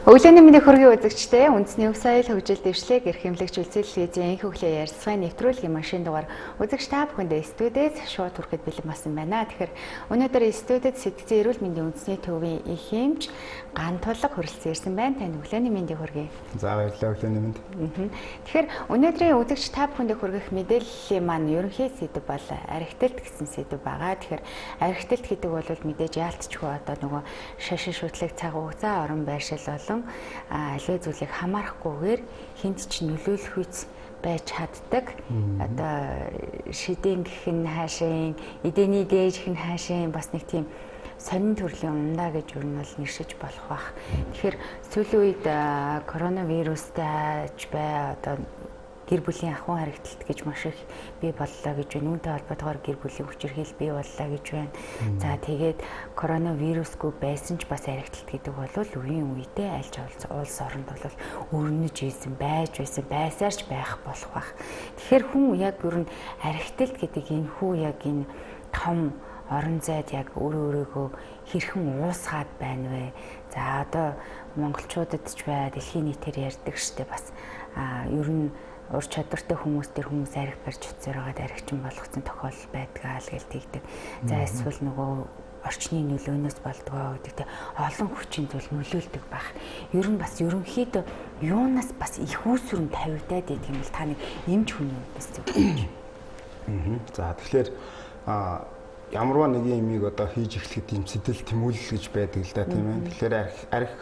Өглөөний мэндийг хүргэе үзэгчдээ. Үндэсний өв соёл хөгжил дэвшлэг эрх эмнэлэгч үйлчилгээний энх өглөө ярилцлагын нэвтрүүлгийн машин дугаар үзэгч та бүхэндээ студиэс шууд хүрэхэд бэлэн болсон байна. Тэгэхээр өнөөдөр студид сэтгцэн эрүүл мэндийн үндэсний төвийн их эмч Гантулга хүрэлцэн ирсэн байна. Танд өглөөний мэндийг хүргэе. За баярлалаа, өглөөний мэнд. Тэгэхээр өнөөдрийн үзэгч та бүхэндээ хүргэх мэдээллийн маань ерөнхий сэдэв бол архитект гэсэн сэдэв байгаа. Тэгэхээр архитект гэдэг бол мэдээж яалтчгүй одоо нөгөө шашин шүтлэг цаг хугацаа орон байршил болон аливаа зүйлийг хамаарахгүйгээр хүнд ч нөлөөлөх үс байж чаддаг. Одоо шидэн гэх нь хаашийн, эдэний дээж гэх нь хаашийн бас нэг тийм сонин төрлийн умдаа гэж юу нь бол нэршиж болох бах. Тэгэхээр сүүлийн үед коронавирустай ч бай, одоо гэр бүлийн ахуйн харагдалт гэж маш их бий боллоо гэж байна. Үүнтэй холбоотойгоор гэр бүлийн хүчирхийлэл бий боллоо гэж байна. За тэгээд коронавирусгүй байсан ч бас харагдалт гэдэг бол үеийн үедээ аль ч улс оронд бол өрнөж ийсэн, байж байсан, байсаар ч байх болох бах. Тэгэхээр хүн яг ер нь архитект гэдэг энэ хүү яг энэ том орон зайд яг өөрөө өөрийгөө хэрхэн уусгаад байна вэ? За одоо монголчуудад ч бай, дэлхийн нийтээр ярьдаг штэ, бас ер нь ур чадвартай хүмүүс төр хүмүүс арх барьж утсаар байгаад архичин болгоцсон тохиолдол байдгаа л гэл тэгдэг. За эсвэл нөгөө орчны нөлөөнөөс болдгоо гэдэг те олон хүчин зүйл нөлөөлдөг байх. Ер нь бас ерөнхийдөө юунаас бас их үүсвэр нь тавигдаад байдаг юм бол та нэг эмч хүний үднэс зөвлөж. За тэгэхээр ямарваа нэгэн юмыг одоо хийж эхлэхэд юм сэтэл тэмүүлэл гэж байдаг л да, тийм ээ. Тэгэхээр арх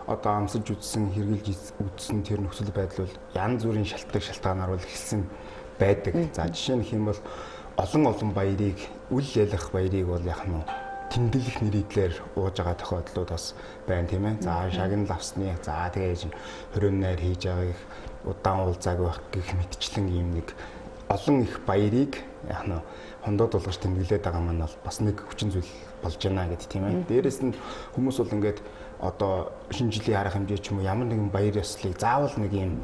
одоо амсаж үзсэн, хэрглэж үзсэн тэр нөхцөл байдал бол янз бүрийн шалтгаан шалтгаанаар бол эхэлсэн байдаг. За жишээ нь хэм бол олон олон баярыг, үл ялах баярыг бол яг нь тэмдэглэх нэрийдлэр ууж байгаа тохиолдлууд бас байна, тийм ээ. За шагнал авсны, за тэгээ хорин найр хийж байгааг удаан уулзаагүй байх гэх мэтчлэн ийм нэг олон их баярыг яг нь хондоод болгож тэмдэглээд байгаа маань бол бас нэг хүчин зүйл болж байна гэдэг, тийм ээ. Дээрээс нь хүмүүс бол ингээд одоо шинэ жилийн арга хэмжээ ч юм уу ямар нэгэн баяр ёслолыг заавал нэг юм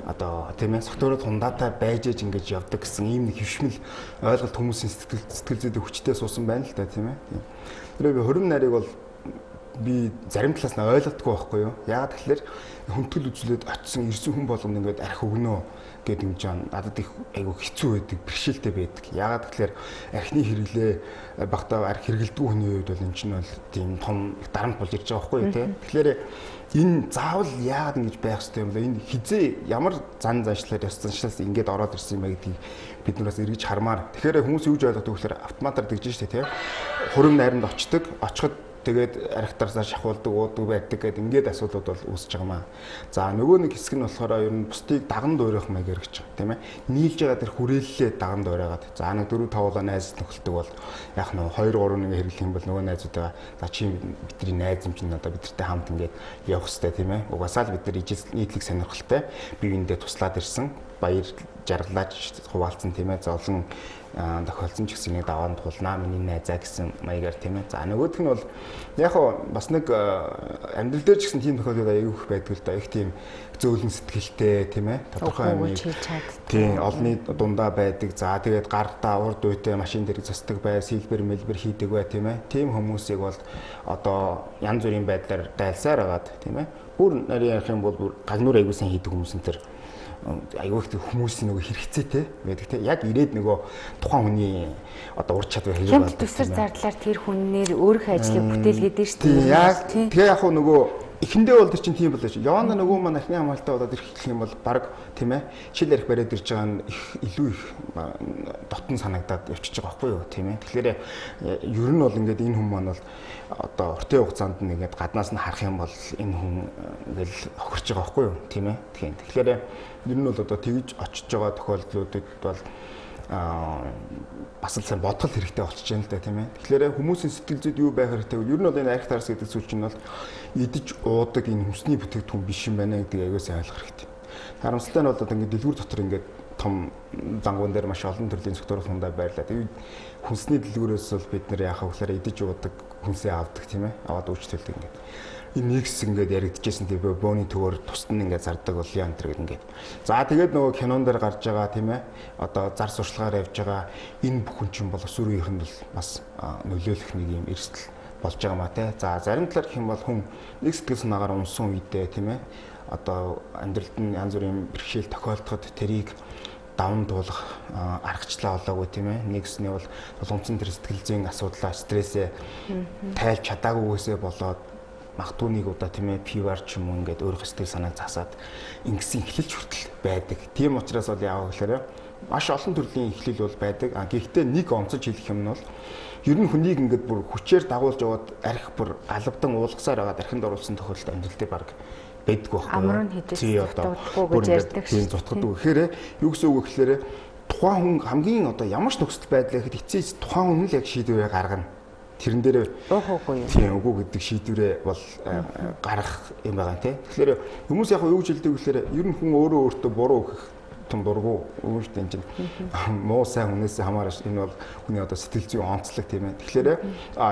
одоо тийм ээ согтуурууд хундаатай байж ээж ингэж явдаг гэсэн ийм нэг хэвшмэл ойлголт хүмүүсийн сэтгэл зүйд хүчтэй суусан байна л да, тийм ээ. Тэр би хорин нарыг бол би зарим талаас нь ойлгодгүй байхгүй юу? Яагаад тэгэхээр хүндэтгэл үзүүлээд очисон ирсэн хүн болгоно ингээд арх өгнө гэдэг юм жаа надад их айгүй хэцүү байдаг, бэрхшээлтэй байдаг. Яагаад тэгэхээр архины хэрэглээ багтаа арх хэрэглэдэггүй хүний хувьд бол энэ чинь бол тийм том дарамт болж ирж байгаа байхгүй юу, те. Тэгэхээр энэ заавал яагаад ингэж байх ёстой юм бэ? Энэ хизээ ямар зан заншлаар ёс заншлаас ингэж ороод ирсэн юм бэ гэдгийг бид нараас эргэж хармаар. Тэгэхээр хүмүүс юу гэж ойлгодог вэ гэхээр автоматар тэгж штэ, те. Хурим найранд очдог, очиход тэгээд архитарсаа шахуулдаг, уудаг байдаг гэдэг ингээд асуудлууд бол үүсэж байгаа маа. За нөгөө нэг хэсэг нь болохоор ер нь бусдыг даган дуурайх маягаар гэж байгаа, тийм ээ. Нийлж байгаа тэр хүрээллээ даган дуурайгаад. За нэг 4 5 найз нөхөлдөг бол яг нөө 2 3 нэг хэрэглэх юм бол нөгөө найзуудаа за чи бидний найз юм чинь одоо бидэртэй хамт ингээд явах хэрэгтэй, тийм ээ. Угаасаа л бид нар ижил нийтлэг сонирхолтой бие биендээ туслаад ирсэн, баяр жаргалаач хуваалцсан, тийм ээ. За олон тохиолдсон ч гэсэн нэг даваанд тулнаа миний найзаа гэсэн маягаар, тийм ээ. За нөгөөх нь бол яг хоо бас нэг амьдрал дээр ч гэсэн тийм тохиолдол аягүй их байдаг л да. Их тийм зөөлөн сэтгэлтэй, тийм ээ. Тодорхой юм тийм олонний дундаа байдаг. За тэгээд гартаа урд үедээ машин дээр засдаг бай, сэлбэр мэлбэр хийдэг бай, тийм ээ. Тийм хүмүүсийг бол одоо янз бүрийн байдлаар дайлсаар агаад, тийм ээ. Бүр нарийн ярих юм бол бүр гагнуур аягүй сайн хийдэг хүмүүс энэ төр аягүй их хүмүүсийн нөгөө хэрэгцээтэй байдаг те. Яг ирээд нөгөө тухайн хүний одоо ур чадвар хэрэг болдог. Төсөр зардлаар тэр хүнээр өөрийнхөө ажлыг бүтээлгээд шүү дээ. Яг тэгээ яг нөгөө эхэндээ бол тэр чинь тийм болоо шүү. Яванда нөгөө маань архины хамгаалалтаа болоод ирэх юм бол баг, тийм ээ, шил арх бариад ирж байгаа нь их илүү их дотн санагдаад явчихж байгаа байхгүй юу, тийм ээ. Тэгэхээр ер нь бол ингээд энэ хүн маань бол одоо уртын хугацаанд нь ингээд гаднаас нь харах юм бол энэ хүн ингээл хохирч байгаа байхгүй юу, тийм ээ. Тэгэхээр ер нь бол одоо тэгж очиж байгаа тохиолдлуудад бол бас л сайн бодгол хэрэгтэй болчихж байна л да, тийм ээ. Тэгэхээр хүмүүсийн сэтгэл зүйд юу байх хэрэгтэй вэ? Ер нь бол энэ арх тарс гэдэг зүйл чинь бол идэж уудаг энэ хүнсний бүтээгдэхүүн биш юм байна гэдгийг аягүй сайн ойлгох хэрэгтэй. Харамсалтай нь бол одоо ингээд дэлгүүр дотор ингээд том зангуун дээр маш олон төрлийн согтууруулах хундаа байрлаа. Тэгээд хүнсний дэлгүүрээс бол бид нэр яхаа гэхээр идэж уудаг хүнсээ авдаг, тийм ээ. Аваад үйлчлүүлдэг ингээд. Энэ нэг хэсэг ингээд яригдчихсэн тийм бөөний төвөр тусад нь ингээд зардаг бол яа энэ гэдэг ингээд. За тэгээд нөгөө кинон дээр гарч байгаа, тийм ээ. Одоо зар сурталгаар явж байгаа энэ бүхэн чинь бол өсвөр үеийнх нь бол бас нөлөөлөх нэг юм эрсдэл болж байгаа маа те. За зарим талаар гэх юм бол хүн нэг сэтгэл санаагаар унсан үедээ тийм ээ одоо амьдралд нь янз бүрийн бэрхшээл тохиолдоход тэрийг даван туулах аргачлал олоогүй тийм ээ. Нэгсний бол тулгымцсан тэр сэтгэл зүйн асуудлаа стрессээ тайлж чадаагүйгээсээ болоод магадгүй нэг удаа тийм ээ пивар ч юм уу ингээд өөрийнхөө сэтгэл санааг засаад ингэсэн эхлэлч хүртэл байдаг. Тийм учраас бол яавах гэхээр маш олон төрлийн эхлэл бол байдаг. А гэхдээ нэг онцож хэлэх юм нь бол ер нь хүнийг ингээд бүр хүчээр дагуулж яваад арх бүр алавдан уулгасаар байгаад архинд оруулсан тохиолдолд амьдрал дээр баг байдгүй байхгүй. Амар нь хийж зутгадаггүй гэж ярьдаг шүү. Тийм зутгадаг. Тэгэхээр юу гэсэн үг вэ гэхээр тухайн хүн хамгийн одоо ямар ч нөхцөл байдал гэхэд эцсийн эц тухайн хүн л яг шийдвэрээ гаргана. Тэрэн дээр уух үгүй юу? Тийм үгүй гэдэг шийдвэрээ бол гаргах юм байгаа тий. Тэгэхээр хүмүүс яг юу гэж хэлдэг вэ гэхээр ер нь хүн өөрөө өөртөө буруу өгөх том дургу өгнө шүү дээ энэ чинь муу сайн хүнээс хамаараш энэ бол хүний одоо сэтгэл зүйн онцлог тийм ээ. Тэгэхээр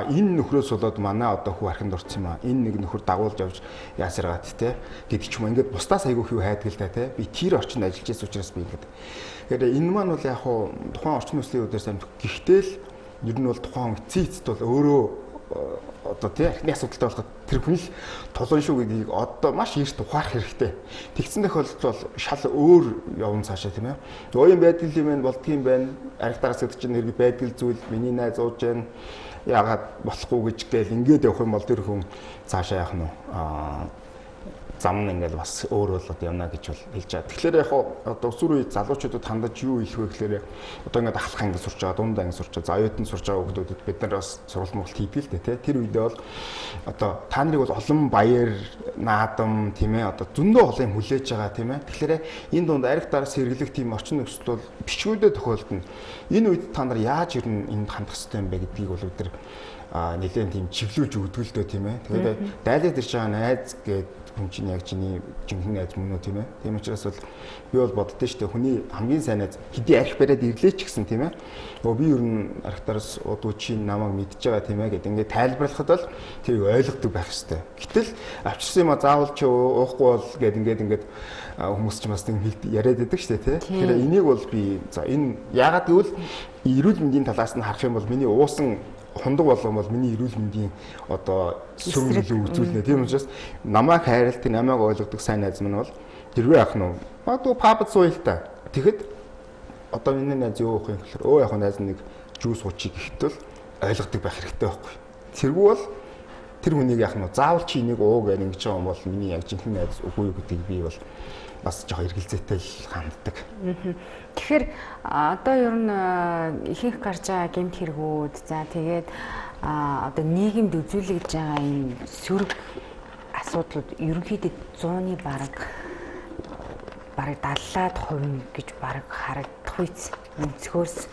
энэ нөхрөөс болоод манай одоо хүү архинд орсон юм аа. Энэ нэг нөхөр дагуулж явж яасаргаад те гэдэг ч юм уу. Ингээд бусдаас айгүй хүү хайдаг л да те. Би тэр орчинд ажиллаж байсан учраас би ингээд. Тэгэхээр энэ маань бол яг хуу тухайн орчин нөхцөлийн үдээр сайн гэхдээ л ер нь бол тухайн эцсийн эцэст бол өөрөө одоо тий архины асуудалтай болоход тэр хүн л тулан шүү гэдгийг одоо маш эрт ухаарах хэрэгтэй. Тэгсэн тохиолдолд бол шал өөр явна цаашаа тийм ээ. Өө юм байдал юм байна, болдгийм байна. Арх дараас гэдэг чинь хэрэг байдал зүйл миний найз ууж байна. Яагаад болохгүй гэж гээл ингээд явах юм бол тэр хүн цаашаа яах нь аа зам нь ингээл бас өөр болоод явна гэж бол хэлж байгаа. Тэгэхээр яг одоо өсвөр үе залуучуудад хандаж юу хэлэх вэ гэхээр одоо ингээд ахлах анги сурч байгаа, дунд анги сурч байгаа, за оюутан сурч байгаа хүүхдүүдэд бид нар бас сургалт мөрөлт хийдэг л дээ, тий. Тэр үедээ бол одоо та нарыг бол олон баяр, наадам тийм ээ одоо зөндөө олон юм хүлээж байгаа тийм ээ. Тэгэхээр энэ дунд арх дараас хэрэглэх тийм орчин нөхцөл бол бичгүүдээ тохиолдно. Энэ үед та нар яаж ер нь энд хандах хэрэгтэй юм бэ гэдгийг бол бид нар нэлээд тийм чиглүүлж өгдөг л дээ тийм ээ. Тэгээд дайлаад ирж байгаа найз гээд хүн чинь яг чиний жинхэнэ найз мөн үү тийм ээ. Тийм учраас бол би бол боддоо шүү дээ. Хүний хамгийн сайн найз хэдий арх бариад ирлээ ч гэсэн тийм ээ. Өө би ер нь архтараас удуу чи намайг мэдж байгаа тийм ээ гэд ингээд тайлбарлахад бол тэрийг ойлгодог байх хэрэгтэй. Гэтэл авчирсан юм а заавал чи уухгүй бол гэд ингээд хүмүүс ч бас нэг яриад байдаг шүү дээ тий. Тэгэхээр энийг бол би за энэ яагаад гэвэл эрүүл мэндийн талаас нь харах юм бол миний уусан хундаг болгон бол миний эрүүл мэндийн одоо сүм илүү үзүүлнэ. Тийм учраас намайг хайрладаг, намайг ойлгодог сайн найз минь бол тэрвээ ах нь. Магадгүй пабд сууя л та. Тэгэхэд одоо миний найз юу уух юм гэхээр өө яг найз нэг жуус уучиг гэхэд бол ойлгодог байх хэрэгтэй байхгүй. Тэргүй бол тэр хүнийг яах нь заавал чи энийг уу гэж ингэж байгаа юм бол миний яг жинхэнэ найз үгүй юу гэдгийг би бол бас жоохон эргэлзээтэй л ханддаг. Тэгэхээр одоо ер нь ихэнх гарч байгаа гэмт хэрэгүүд за тэгээд одоо нийгэмд үзүүлэгдэж байгаа энэ сөрөг асуудлууд ерөнхийдөө 100-ны бараг 70-аад хувь гэж бараг харагдах үйц өнцгөөс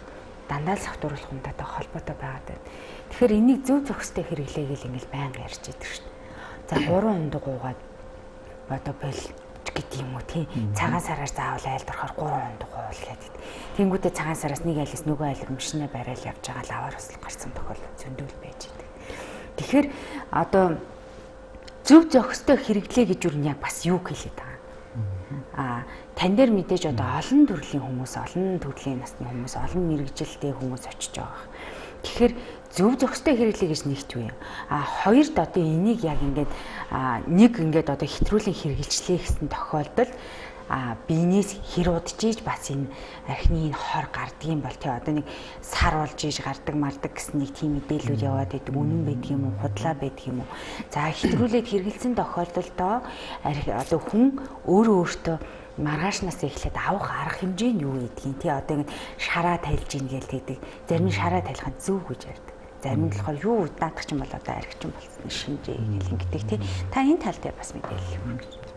дандаа л савтууруулах унтаатай холбоотой байгаад байна. Тэгэхээр энийг зөв зохистой хэрэглээ гэл ингээл байнга ярьж байдаг шүү дээ. За 3 ундаг уугаад одоо бол гэдэг юм уу тий. Цагаан сараар заавал айлд орохоор 3 ундаг уул гэдэг. Тэнгүүтээ цагаан сараас нэг айлаас нөгөө айл руу машинаа барайл явж байгаа л аваар услаг гарсан тохиолдол зөндөл байж байдаг. Тэгэхээр одоо зөв зохистой хэрэглээ гэж юу нь яг бас юу хэлээд байгаа. Аа тань дээр мэдээж одоо олон төрлийн хүмүүс, олон төрлийн насны хүмүүс, олон мэрэгжилтэй хүмүүс очиж байгаа. Тэгэхээр зөв зохистой хэрэглээ гэж нэгт юу юм. А хоёрт одоо энийг яг ингээд нэг ингээд одоо хэтрүүлэн хэрэгжилчлээ гэсэн тохиолдолд биенээс хэр удаж бас энэ архины энэ хор гардгийн бол тий одоо нэг сар болж иж гардаг мардаг гэсэн нэг тийм мэдээлүүд яваад байдаг үнэн байдаг юм уу худлаа байдаг юм уу. За хэтрүүлээд хэрэгэлсэн тохиолдолдоо одоо хүн өөрөө өөртөө маргаашнаас эхлээд авах арга хэмжээ нь юу гэдгийг тий одоо ингэ шараа тайлж ийн гээл тэгдэг. Зарим нь шараа тайлах нь зөв гэж ярьдаг. Зарим нь болохоор юу наадах чинь бол одоо архичин болсон шинжээ гэл ингэдэг тий. Та энэ тал дээр бас мэдээлэл өгөх гэж.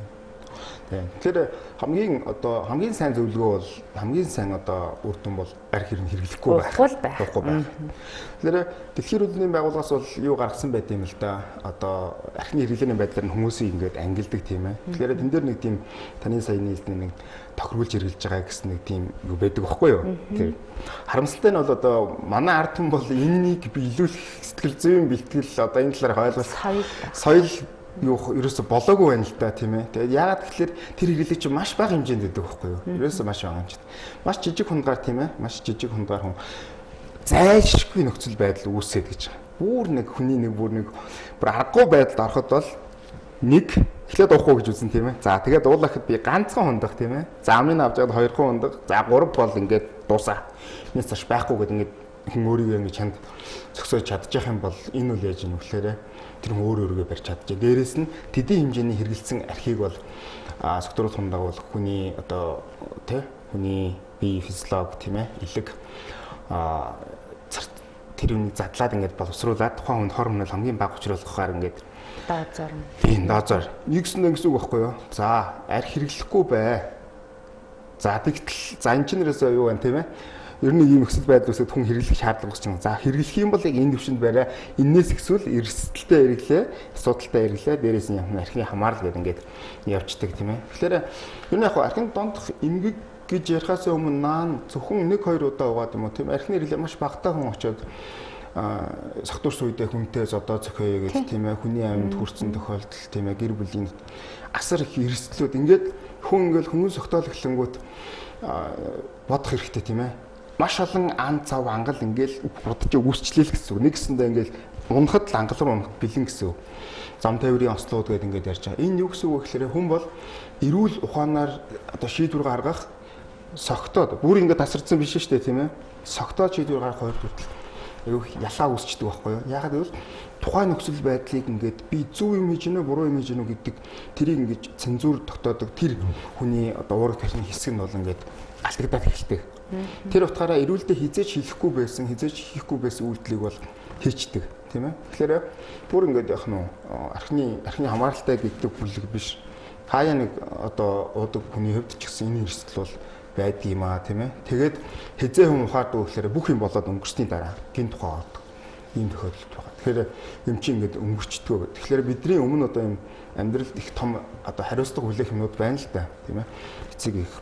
Тэгэхээр хамгийн одоо хамгийн сайн зөвлөгөө бол хамгийн сайн одоо үр дүн бол арх хэрэг хэрэглэхгүй байх. Уухгүй байх. Тэгэхээр Дэлхийн эрүүл мэндийн байгууллагаас бол юу гаргасан байт юм л да. Одоо архины хэрэглээний байдлаар нь хүмүүсийг ингээд ангилдаг тийм ээ. Тэгэхээр тэн дээр нэг тийм таны саяны хэлсэн нэг тохируулж хэрэглэж байгаа гэсэн нэг тийм юу байдаг байхгүй юу? Тийм. Харамсалтай нь бол одоо манай ард түмэн бол энэнийг биелүүлэх сэтгэл зүйн бэлтгэл одоо энэ талаар ойлголт соёл юу ерөөсө болоогүй байна л да тийм ээ. Тэгээд яагаад гэхэлэр тэр хэрэглээ чинь маш бага хэмжээнд өгдөг байхгүй юу? Ерөөсө маш бага хэмжээнд. Маш жижиг хундгаар тийм ээ. Маш жижиг хундгаар хүн зайлшгүй нөхцөл байдал үүсээд гэж байгаа. Бүр нэг хүний нэг бүр нэг бүр аргагүй байдалд ороход бол нэг эхлээд уухгүй гэж үзэн тийм ээ. За тэгээд уулахад би ганцхан хундах тийм ээ. За амын авч яваад хоёрхан хундах. За гурав бол ингээд дуусаа. Энэс цааш байхгүй гэдэг ингээд хүн өөрийгөө ингээд чанд зөксөөж чадчих юм бол энэ үл яаж юм вөхлөөрэ тэр хүн өөр өөрийгөө барьж чадчих. Дээрээс нь тэдний хэмжээний хэрэгэлсэн архийг бол согтруулах хундаг бол хүний одоо тий хүний бие физиологи тийм ээ элэг тэр үнийг задлаад ингээд боловсруулад тухайн хүнд хор хүнэл хамгийн бага учруулахаар ингээд дозор. Тийм, дозор. Нэгсэн гэсэн үг байхгүй юу? За, арх хэрэглэхгүй бай. За, тэгтэл за энэ чинь ерөөсөө юу вэ тийм ээ? Ер нь ийм нөхцөл байдал үүсээд хүн хэрэглэх шаардлага үүсч байгаа. За, хэрэглэх юм бол яг энэ төвшөнд барай. Эннээс ихсвэл эрсдэлтэй хэрэглээ, асуудалтай хэрэглээ, дээрээс нь архины хамаарал гэдэг ингээд явцдаг тийм ээ. Тэгэхээр ер нь яг архины дондох эмгэг гэж ярихаас өмнө наан зөвхөн 1 2 удаа угаад юм уу тийм архины хэрэглээ маш багатай хүн очиод согтурс үедээ хүнтэй зодоо зөхөөе гэж тийм ээ хүний амьд хүрсэн тохиолдол тийм ээ гэр бүлийн асар их эрсдлүүд ингээд хүн ингээд хүмүүс согтоол эхлэнгүүт бодох хэрэгтэй тийм ээ маш олон ан цав ангал ингээл будаж үүсчлээ л гэсэн үг. Нэгсэндээ ингээл унахад л ангал руу унахад бэлэн гэсэн үг. Зам тайврын ослууд гэдэг ингээд ярьж байгаа. Энэ юу гэсэн үг вэ гэхээр хүн бол эрүүл ухаанаар одоо шийдвэр гаргах согтоод бүр ингээд тасардсан биш шүү дээ тийм ээ. Согтоод шийдвэр гаргах хоёр хүртэл айгүй ялаа үүсчдэг байхгүй юу? Яагаад гэвэл тухайн нөхцөл байдлыг ингээд би зөв юм хийж гинэ буруу юм хийж гинэ гэдэг тэрийг ингээд цензуур тогтоодог тэр хүний одоо уурах тархины хэсэг нь бол ингээд алдагдаад эхэлдэг. Тэр утгаараа эрүүлдэ хизээч хийхгүй байсан, хизээч хийхгүй байсан үйлдэлийг бол хийчдэг, тийм ээ. Тэгэхээр бүр ингээд яах нь архины хамааралтай гэдэг бүлэг биш. Хаяа нэг одоо уудаг хүний хувьд ч гэсэн энэ эрсдэл бол байдаг юм аа, тийм ээ. Тэгээд хизээ хүн ухаардаг гэхээр бүх юм болоод өнгөрсний дараа гин тухай ордог. Ийм тохиолдол байгаа. Тэгэхээр юм чи ингээд өнгөрчдгөө. Тэгэхээр бидний өмнө одоо юм амьдралд их том одоо хариуцлага хүлээх юмнууд байна л да, тийм ээ. Эцэг их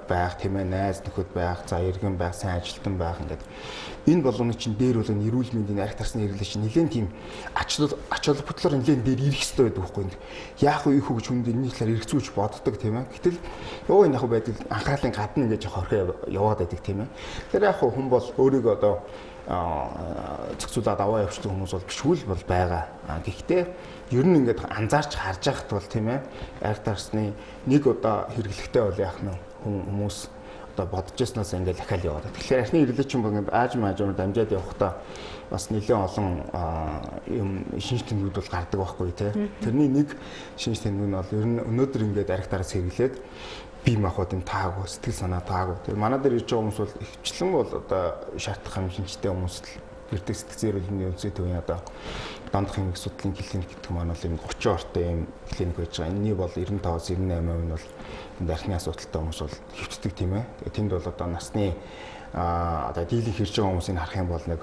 байх, тийм ээ, найз нөхөд байх, за иргэн байх, сайн ажилтан байх ингээд энэ болгоны чинь дээр бол энэ эрүүл мэндийн арх тарсны хэрэглээ чинь нэлээд тийм ач холбогдлоор нэлээд дээр ирэх ёстой байдаг байхгүй юу? Яах вэ их үү гэж хүнд энэний талаар эргэцүүлж боддог тийм ээ. Гэтэл ёо энэ яг байдал анхаарлын гадна ингээд жоох орхио яваад байдаг тийм ээ. Тэгэхээр яг хүн бол өөрийгөө одоо зохицуулаад аваа явуулдаг хүмүүс бол бишгүй л бол байгаа. Гэхдээ ер нь ингээд анзаарч харж байхад бол тийм ээ арх тарсны нэг удаа хэрэглэхтэй бол яах нь хүмүүс одоо бодож яснаас ингээд дахиад яваад. Тэгэхээр архины хэрэглээ чинь ингээд аажим аажмаар дамжаад явахдаа бас нэлээд олон юм шинж тэмдгүүд бол гардаг байхгүй тий. Тэрний нэг шинж тэмдэг нь бол ер нь өнөөдөр ингээд арх тараас хэрэглээд бие махбод юм таагүй, сэтгэл санаа таагүй. Тэр манай дээр ирж байгаа хүмүүс бол ихчлэн бол одоо шаардах юм шинжтэй хүмүүс л ирдэг. Сэтгцэн эрүүл мэндийн үндэсний төвийн одоо дондох эмгэг судлалын клиник гэдэг маань бол юм 30 ортой юм клиник байж байгаа. Энэний бол 95-аас 98% нь бол энд архины асуудалтай хүмүүс бол хэвтдэг тийм ээ. Тэгээ тэнд бол одоо насны одоо дийлэнх ирж байгаа хүмүүсийг харах юм бол нэг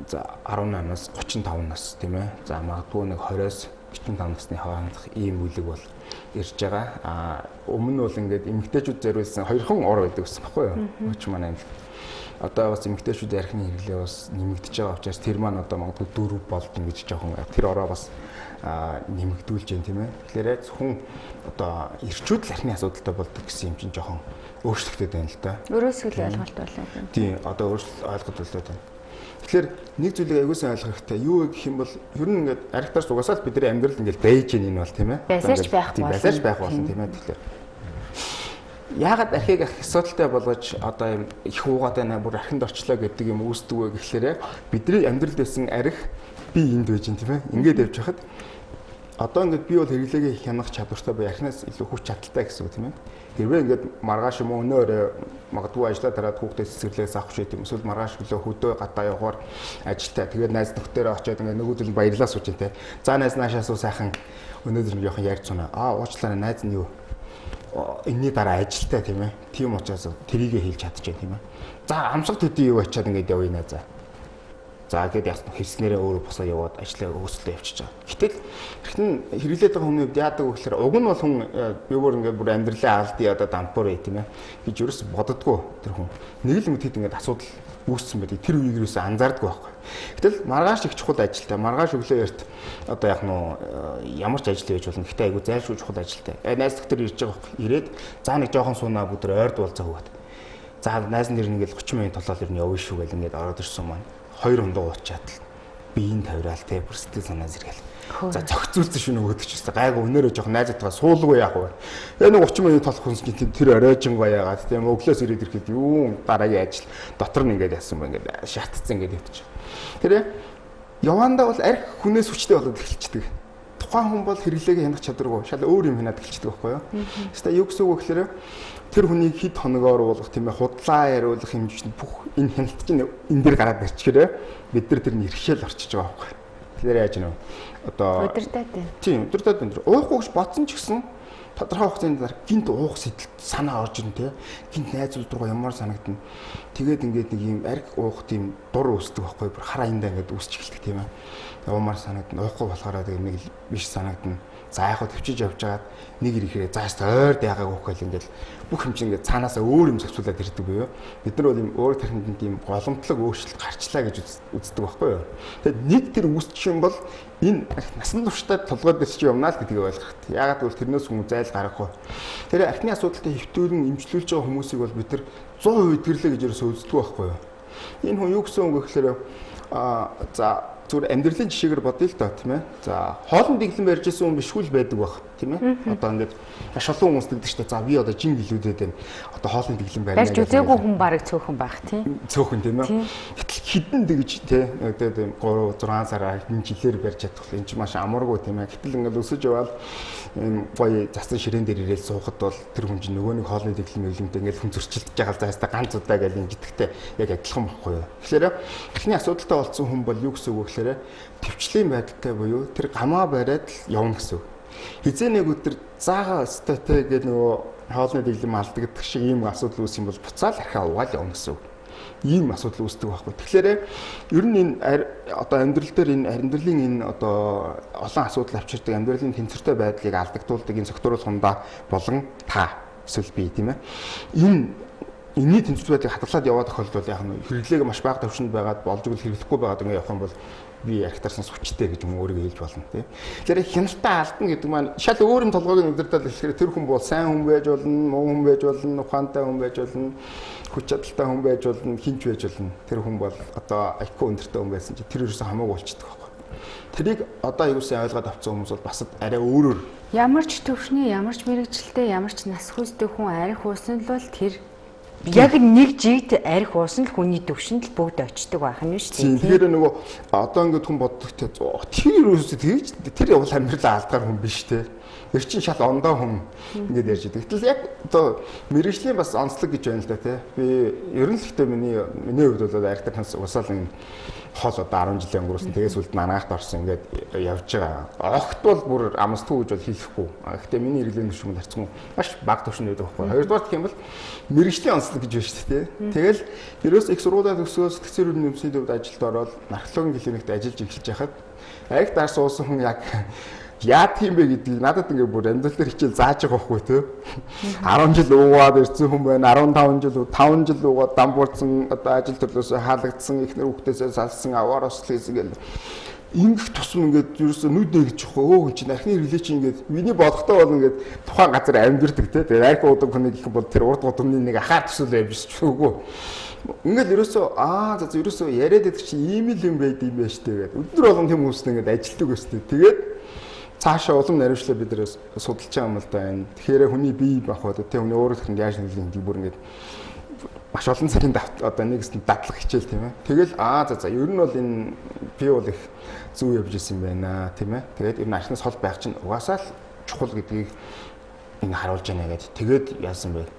за 18-аас 35 нас тийм ээ. За магадгүй нэг 20-оос 45 насны хоорондох ийм бүлэг бол ирж байгаа. А өмнө нь бол ингээд эмэгтэйчүүд зориулсан хоёрхан ор байдаг гэсэн баггүй юу? Өч манай юм. Одоо бас эмэгтэйчүүдийн архины хэрэглээ бас нэмэгдэж байгаа учраас тэр маань одоо магадгүй 4 болдно гэж жоохон тэр ороо бас нэмэгдүүлж байна тийм ээ. Тэгэхээр зөвхөн одоо эрчүүд л архины асуудалтай болдог гэсэн юм чинь жоохон өөрчлөгдөд байна л да. Өөрөөсөө л ойлголт болоод байна. Тийм, одоо өөрчлөлт ойлголт болоод байна. Тэгэхээр нэг зүйлийг аягүй сайн ойлгох хэрэгтэй. Юу вэ гэх юм бол ер нь ингээд арх тарс угаасаа л бидний амьдрал ингээд байж гин энэ бол тийм ээ. Байсаарч байх болно. Байсаарч байх болно тийм ээ. Тэгэхээр яагаад архийг ах асуудалтай болгож одоо юм их уугаад байна бүр архинд орчлоо гэдэг юм үүсдэг вэ гэхлээрэ бидний амьдралд байсан арх би энд байж гин тийм ээ. Ингээд явж хахад одоо ингээд би бол хэрэглээгээ хянах чадвартай бай архинаас илүү хүч чадалтай гэсэн үг тийм ээ. Хэрвээ ингээд маргааш юм уу өнөө өрөө магадгүй ажиллаа дараад хүүхдээ цэцэрлэгээс авах шийд юм эсвэл маргааш өглөө хөдөө гадаа явахаар ажилтай тэгээд найз нөхдөөрөө очиод ингээд нөгөөдөл нь баярлаа сууж тийм. За найз наашаа суу сайхан өнөөдөр нь жоохон ярьж сунаа. Аа уучлаарай найз нь юу энэний дараа ажилтай тийм ээ. Тийм учраас тэрийгэ хэлж чадчихэв тийм ээ. За амсга төдий юу ачаад ингээд явъя наа за. За гээд яасан хэлснээрээ өөрөө босоо яваад ажлаа өөрсдөө явчихж байгаа. Гэтэл эрхэн хэрэглээд байгаа хүний хувьд яадаг вэ гэхээр уг нь бол хүн би бүр ингээд бүр амьдралаа алдъя одоо дампуур ээ тийм ээ гэж ерөөс боддгоо тэр хүн. Нэг л юм тэд ингээд асуудал үүссэн байдаг. Тэр үеийг ерөөсөө анзаардаггүй байхгүй. Гэтэл маргааш их чухал ажилтай. Маргааш өглөө эрт одоо яг нөө ямар ч ажил хийж болно. Гэхдээ айгу зайлшгүй чухал ажилтай. Найз доктор ирж байгаа байхгүй. Ирээд за нэг жоохон суунаа бүгд ойрд уулзаа хөөд. За найз нэр ингээд 30 минут толоод ер нь явна шүү гэл ингээд ороод ирсэн маань. 2 хоног уучаад л биеийн тавираал те бүр сэтгэл санаа зэрэгэл. За зохицуулсан шүү нөгөөдөг ч гэсэн гайгүй өнөөрөө жоох найзуудгаа суулгүй яах вэ? Тэгээ нэг 30 минут толох хүнс чинь тэр оройжингоо яагаад тийм өглөөс ирээд ирэхэд юу дараагийн ажил дотор нь ингээд яасан ба ингээд шатцсан ингээд явчих. Тэр явандаа бол арх хүнээс хүчтэй болоод эхэлчихдэг. Тухайн хүн бол хэрэглээгээ хянах чадваргүй шал өөр юм хянаад эхэлчихдэг байхгүй юу? Хэвээ юу гэсэн үг вэ гэхээр тэр хүнийг хэд хоногоор уулгах тийм ээ худлаа яриулах хэмжээнд бүх энэ хяналт чинь энэ дээр гараад ирчихээрээ бид нар тэрний иргэшэл орчиж байгаа байхгүй. Тэгэхээр яаж нэ одоо удирдаад байна. Тийм, удирдаад байна. Уухгүй гэж бодсон ч гэсэн тодорхой хугацааны дараа гинт уух сэтэл санаа орж ирнэ те. Гинт найзууд руу ямар санагдана. Тэгээд ингээд нэг юм арх уух тийм дур үүсдэг байхгүй. Бүр хараа эндээ ингээд үүсч эхэлдэг тийм ээ. Уумар санагдана. Уухгүй болохоор тэгээд нэг биш санагдана. За яг хөө төвчиж явж байгаад нэг ирэхээр зааш ойр яагааг уух гэл ингээд бүх юм чинь ингээд цаанаасаа өөр юм зохицуулаад ирдэг буюу. Бид нар бол юм өөр тархинд тийм голомтлог өөрчлөлт гарчлаа гэж үздэг байхгүй юу. Тэгээд нэг тэр үүсчих юм бол энэ насан туршдаа толгой дээр чи юмнаа л гэдгийг ойлгох. Яагаад гэвэл тэрнээс хүмүүс зайл гаргахгүй. Тэр архины асуудалтай хэвтүүлэн эмчлүүлж байгаа хүмүүсийг бол бид нар 100% эдгэрлээ гэж ерөөсөө үздэг байхгүй юу. Энэ хүн юу гэсэн үг вэ гэхээр за зүгээр амьдралын жишээгээр бодъё л доо тийм ээ. За хоолнд дэглэн барьж исэн хүн бишгүй л байдаг байх тийм ээ. Одоо ингээд маш олон хүмүүс тэгдэг шүү дээ. За би одоо жин гэлүүдэд байна. Одоо хоолнд дэглэн барьна. Барьж үзээгүй хүн бараг цөөхөн байх тийм. Цөөхөн тийм ээ. Гэтэл хідэн тэгж тийм тэгээд 3 6 сараа хэдэн жилээр барьж чадах энэ чинь маш амаргүй тийм ээ. Гэтэл ингээд өсөж яваал ийм гоё засан ширээн дээр ирээл суухад бол тэр хүн чинь нөгөө нэг хоолны дэглэм мэглэмтэй ингээд хүн зөрчилдөж байгаа л заастаа ганц удаа гэл ингэдэгтэй яг адилхан байхгүй юу. Тэгэхээр эхний асуудалтай болсон хүн бол юу гэсэн үг вэ гэхээр төвчлийн байдалтай буюу тэр гамаа бариад л явна гэсэн үг. Хизээ нэг өдөр заагаа өстой те гэх нөгөө хоолны дэглэм алдагдах шиг ийм асуудал үүсэх юм бол буцаал архиа угаал явна гэсэн үг. Ийм асуудал үүсдэг байхгүй. Тэгэхээр ер нь энэ одоо амьдрал дээр энэ амьдралын энэ одоо олон асуудал авчирдаг амьдралын тэнцвэртэй байдлыг алдагдуулдаг энэ согтууруулах хундаа болон та эсвэл би тийм ээ. Энэ энэний тэнцвэртэй байдлыг хадгалаад яваа тохиолдолд яг нь хэрэглээг маш бага төвшөнд байгаад болж игэл хэрэглэхгүй байгаад ингэ явах юм бол би архитарсан сүчтэй гэж юм өөрийгөө хэлж болно тий. Тэгэхээр хяналтаа алдна гэдэг маань шал өөр юм толгойг нь удирдал хэлэхээр тэр хүн бол сайн хүн байж болно, муу хүн байж болно, ухаантай хүн байж болно, хүч чадалтай хүн байж болно, хинч байж болно. Тэр хүн бол одоо IQ өндөртэй хүн байсан чи тэр ерөөсөө хамаагүй болчихдог байхгүй. Тэрийг одоо аюул сайн ойлгоод авсан хүмүүс бол бас арай өөрөөр ямар ч төвшний, ямар ч мэрэгчлээ, ямар ч нас хүүстэй хүн арх уусан л бол тэр яг нэг жигд арх уусан л хүний төвшөнд л бүгд очдөг байх нь шүү дээ. Тэгэхээр нөгөө одоо ингээд хүн боддог те тэр юусоо тэгж тэр явал амьдралаа алдгаар хүн биш те. Тэр чинь шал ондоо хүн ингээд ярьж байдаг. Гэтэл яг одоо мэрэгжлийн бас онцлог гэж байна л да те. Би ер нь л гэхдээ миний хувьд бол арх тархинаас уусаал энэ хол одоо 10 жилийн өнгөрөөсөн. Тэгээс үлд манайхт орсон ингээд явж байгаа. Огт бол бүр амсдгүй гэж бол хэлэхгүй. Гэхдээ миний хэрэглээний түвшин бол харьцангуй маш бага түвшинд байдаг байхгүй. Хоёрдугаар гэх юм бол мэрэгжлийн онцлог гэж байна шүү дээ. Тэгэл ерөөс их сургуулаа төгсөөд сэтгцэн эрүүл мэндийн төвд ажилд ороод наркологийн клиникт ажиллаж эхэлж байхад арх дарс уусан хүн яг яад юм бэ гэдгийг надад ингээ бүр амьдрал дээр хичээл зааж байгаа байхгүй тий. 10 жил уугаад ирсэн хүн байна. 15 жил 5 жил уугаад дам буурсан одоо ажил төрлөөсөө хаалгдсан, эхнэр хүүхдээсээ салсан, аваар осол хийсэн гэл ингэх тусам ингээд ерөөсөө нүд нэгж явах. Өө хүн чинь архины хэрэглээ чинь ингээд миний бодохдоо бол ингээд тухайн газар амьдэрдэг тий. Тэгээд арх уудаг хүнийг гэх юм бол тэр урд гудамны нэг ахаар төсөөл явж ирсэн үгүй. Ингээл ерөөсөө за ерөөсөө яриад байдаг чинь ийм л юм байд юм байна штэ гэдэг. Өдөр болгон тэм хүмүүст ингээд ажилтдаг өстэй. Тэгээд цаашаа улам наривчлаа бид нэр судалж байгаа юм л да энэ. Тэгэхээр хүний бие бах одоо тэ хүний өөрөөх нь яаж нөлөөлөх гэдэг бүр ингээд маш олон цагийн одоо нэгсэн дадлах хичээл тийм ээ. Тэгэл за ер нь бол энэ би бол их зөв явж исэн юм байна тийм ээ. Тэгээд ер нь архинаас хол байх чинь угаасаа л чухал гэдгийг энэ харуулж байна гэдэг. Тэгээд яасан бэ?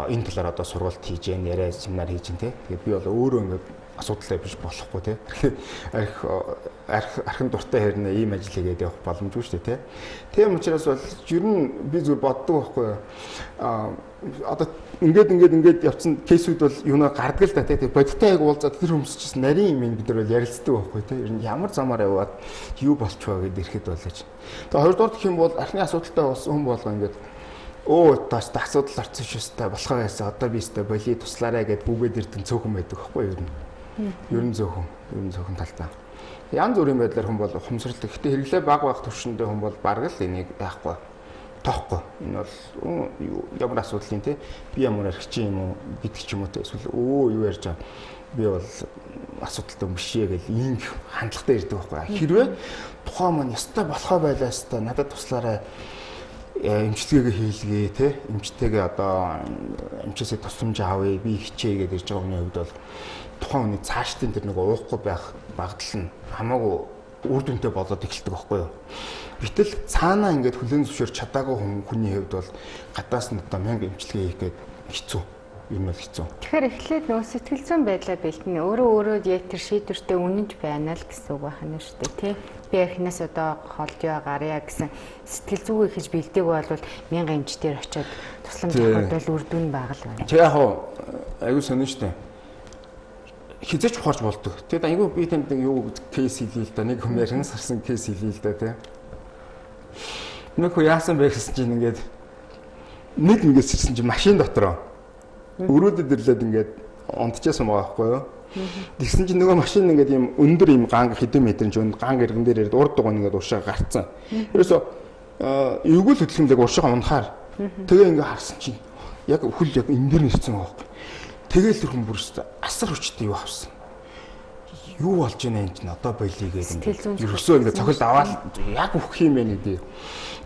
Энэ талаар одоо сургалт хийж гэн, яриа семинар хийж гэн тэ. Тэгээд би бол өөрөө ингээд асуудалтай биш болохгүй тий. Арх архин дуртай хэрнээ ийм ажил хийгээд явах боломжгүй шүү дээ тий. Тийм учраас бол ер нь би зүгээр боддог байхгүй юу. Одоо ингээд явцсан кейсүүд бол юунаа гардаг л да тий. Бодиттой яг уулзаад тэр хүмүүс чинь нарийн юм бид нар бол ярилцдаг байхгүй тий. Ер нь ямар замаар яваад юу болчихваа гэд ирэхэд болооч. Тэгээ хоёрдугаар гэх юм бол архины асуудалтай болсон хүн болго ингээд тас асуудал орсон шүү дээ. Болохоо байсан. Одоо би өстой боли туслаарай гэд бүгээд ирдэн цөөхөн байдаг байхгүй юу ер нь. Ер нь зөөхөн талтай. Янз бүрийн байдлаар хүн бол ухамсарлаг. Гэхдээ хэрэглээ бага байх төвшөндөө хүн бол бараг л энийг яахгүй тоохгүй. Энэ бол ямар асуудал юм те. Би ямар архичин юм уу гэдэг ч юм уу те. Эсвэл юу ярьж байгаа. Би бол асуудалтай юм биш ээ гэл ийм хандлагатай ирдэг байхгүй. Хэрвээ тухайн маань ёстой болохоо байлаа ёстой надад туслаарай эмчилгээгээ хийлгээ те эмчтэйгээ одоо эмчээсээ тусламж авъя би хичээе гэдээ ирж байгаа хүний хувьд бол тухайн хүний цаашдын тэр нэг уухгүй байх магадлал нь хамаагүй үр дүнтэй болоод эхэлдэг байхгүй юу. Гэтэл цаанаа ингээд хүлээн зөвшөөрч чадаагүй хүний хувьд бол гадаас нь одоо мянга эмчилгээ хийх гээд хэцүү. Ер нь бол хэцүү. Тэгэхээр эхлээд нөгөө сэтгэл зүйн байдлаа бэлтэнэ. Өөрөө өөрөө яг тэр шийдвэртэй үнэнч байна л гэсэн үг байна шүү дээ, тий. Би эхнээс одоо холдё гарья гэсэн сэтгэл зүгээ хийж бэлдээгүй бол мянга эмчтэр очиод тусламж авахд бол үр дүн бага л байна. Тэг яг хуу аюу сонин шүү дээ. Хизээч ухаарч болдог. Тэгэд айгүй би танд нэг юу кейс хэлье л да. Нэг хүн ярин сарсан кейс хэлье л да, тий. Нэг хүн яасан бэ гэсэн чинь ингээд нэг ингээд сэрсэн чинь машин дотроо өрөөдөд ирлээд ингээд унтчихсан байгаа байхгүй юу? Тэгсэн чинь нөгөө машин ингээд ийм өндөр ийм ганг хэдэн метрийн чинь ганг эргэн дээр ирээд урд дугуй ингээд уршаа гарцсан. Ерөөсө эвгүй л хөдөлгөмлөг уршаа унахаар тэгээ ингээд харсан чинь яг хөл яг энэ дээр нэрсэн байгаа байхгүй. Тэгэл тэр хүн бүр асар хүчтэй юу авсан. Юу болж байна энэ чинь одоо болиё гэдэг ингээд ерөөсөө ингээд цохилд аваад яг үхэх юм байна гэдэг.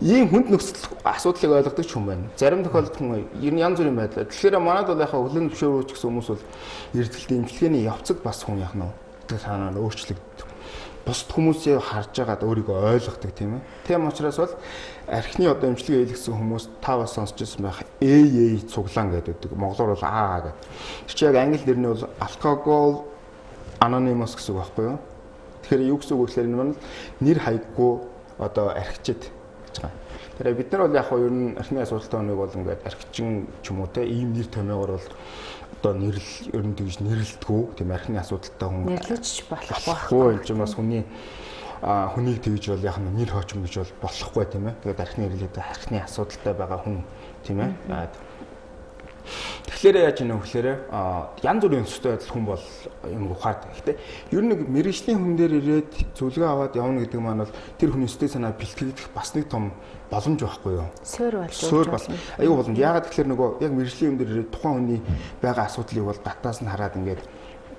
Ийм хүнд нөхцөл асуудлыг ойлгодог ч хүн байна. Зарим тохиолдолд хүн ер нь янз бүрийн байдал. Тэгэхээр манад бол яхаа хүлэн зөвшөөрөөч гэсэн хүмүүс бол эрдэлтийн эмчилгээний явцад бас хүн яах нь вэ? Санаа нь өөрчлөгддөг. Бусд хүмүүсээ харж байгаад өөрийгөө ойлгодог тийм ээ. Тийм учраас бол архины одоо эмчилгээ хийлгэсэн хүмүүс та бас сонсч ирсэн байх AA цуглаан гэдэг. Монголоор бол AA гэдэг. Тэр чинь яг англи нэр нь бол Alcohol Anonymous гэсэн үг байхгүй юу? Тэгэхээр юу гэсэн үг вэ гэхээр энэ маань нэр хаяггүй одоо архичид гэж байгаа. Тэгэхээр бид нар бол яг хөө ер нь архины асуудалтай хүнийг бол ингээд архичин ч юм уу те ийм нэр томьёогоор бол одоо нэрл ер нь тэгж нэрлэлдэггүй тийм архины асуудалтай хүн нэрлэж болохгүй. Энэ чинь бас хүний хүнийг тэгж бол яг нэр хоочин гэж бол болохгүй тийм ээ. Тэгээд архины нэрлээд архины асуудалтай байгаа хүн тийм ээ. Тэгэхээр яаж ийм вөхлөөрэ янз бүрийн өнцгтэй байдал хүн бол юм ухаардаг. Гэхдээ ер нь нэг мэрэгжлийн хүн дээр ирээд зөвлөгөө аваад явна гэдэг маань бол тэр хүний сэтгэл санаа бэлтгэгдэх бас нэг том боломж байхгүй юу? Суур болж. Суур бол аюу боломж. Яагаад гэхээр нөгөө яг мэрэгжлийн хүн дээр ирээд тухайн хүний байгаа асуудлыг бол датаас нь хараад ингээд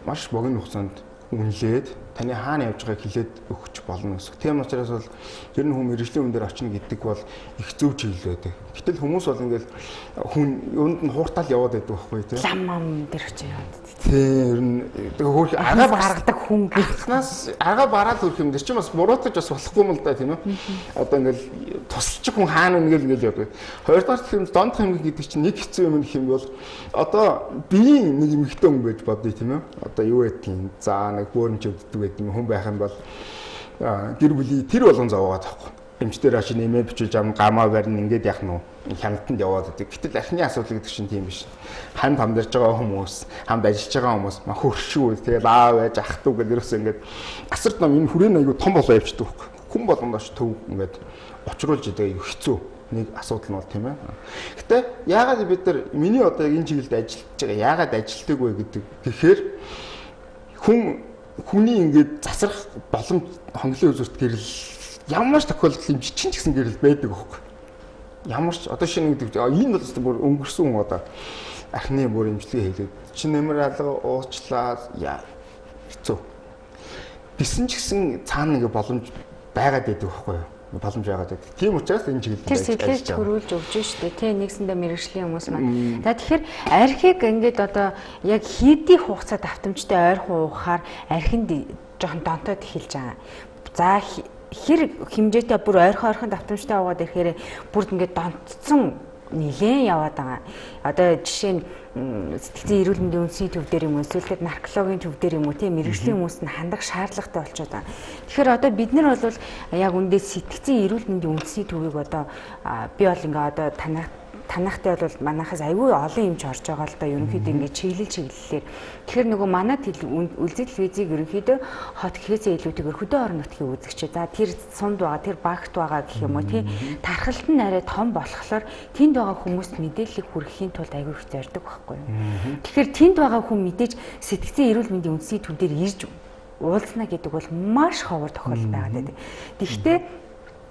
маш богино хугацаанд үнэлээд таны хаана явж байгааг хэлээд өгч болно гэсэн. Тийм учраас бол ер нь хүн мэрэгжлийн хүн дээр очино гэдэг бол их зөв чиглэл байдаг. Гэтэл хүмүүс бол ингээл хүн юунд нь хууртаал яваад байдаг байхгүй тий. Лам ам дээр очиж яваад байдаг. Тий, ер нь хөөх арга баргадаг хүн гихнаас арга бараал хүрх юм дээр чинь бас буруутаж бас болохгүй юм л да тийм үү. Одоо ингээл тусалчих хүн хаана ингээл ингээл явдаг. Хоёрдугаар гэх юм дондох юм гэдэг чинь нэг хэцүү юм гэх юм бол одоо биеийн нэг эмэгтэй хүн байж бодъё тийм үү. Одоо юу гэдгийг за нэг бөөрөнч өвддөг гэдэг юм хүн байх юм бол гэр бүлийн тэр болгон зовоогоод байхгүй. Эмчтэр очиж нэмээ бичүүлж ам гамаа барина ингээд яах нь вэ? Хяналтанд яваад байдаг. Гэтэл архины асуудал гэдэг чинь тийм биш. Хамт амьдарч байгаа хүмүүс, хамт ажиллаж байгаа хүмүүс хөршүү тэгэл аав байж ах дүү гэл ерөөсөө ингээд асар том энэ хүрээний аягүй том болоо явчихдаг байхгүй. Хүн болгонд оч төв ингээд учруулж идэг аягүй хэцүү нэг асуудал нь бол тийм ээ. Гэтэ яагаад бид нар миний одоо яг энэ чиглэлд ажиллаж байгаа яагаад ажилтдаг вэ гэдэг гэхээр хүний ингээд засрах боломж хонглын үзүүрт гэрэл ямар ч тохиолдолд юм жичин ч гэсэн гэрэл байдаг байхгүй. Ямар ч одоо шинэ гэдэг энэ бол өстө бүр өнгөрсөн хүн одоо архины бүр имчилгээ хийлээд чин нэмэр алга уучлаа яа хэцүү. Тэсэн ч гэсэн цаана нэг боломж байгаад байдаг байхгүй юу? Боломж байгаад байдаг. Тийм учраас энэ чиглэлд тэр сэтлийг хөрвүүлж өгч штэ тий нэгсэндээ мэрэгжлийн хүмүүс маань. За тэгэхээр архийг ингээд одоо яг хийдий хугацаа давтамжтай ойрхон уухаар архинд жоохон донтоод эхэлж байгаа. За хэр хэмжээтэй бүр ойрхон давтамжтай уугаад ирэхээр бүр ингээд донтцсон нилээн яваад байгаа. Одоо жишээ нь сэтгцийн эрүүл мэндийн үндэсний төв дээр юм уу эсвэл наркологийн төв дээр юм уу тийм мэрэгжлийн хүмүүс нь хандах шаардлагатай болчиход байгаа. Тэгэхээр одоо бид нар бол яг үндэ сэтгцийн эрүүл мэндийн үндэсний төвийг одоо би бол ингээ одоо танахтай бол манайхаас аюу олон юмч орж байгаа л да ерөнхийдөө ингээ чиглэл чиглэлээр. Тэгэхээр нөгөө манай үлзий телевизийг ерөнхийдөө хот гэхээсээ илүүтэйгээр хөдөө орон нутгийн үзэгч. За тэр сунд байгаа, тэр багт байгаа гэх юм уу тий. Тархалт нь арай том болохоор тэнд байгаа хүмүүст мэдээллийг хүргэхийн тулд аюу их зорддог байхгүй юу. Тэгэхээр тэнд байгаа хүн мэдээж сэтгцийн эрүүл мэндийн үндэсний төв дээр ирж уулзна гэдэг бол маш ховор тохиолдол байгаад байдаг. Тэгэхдээ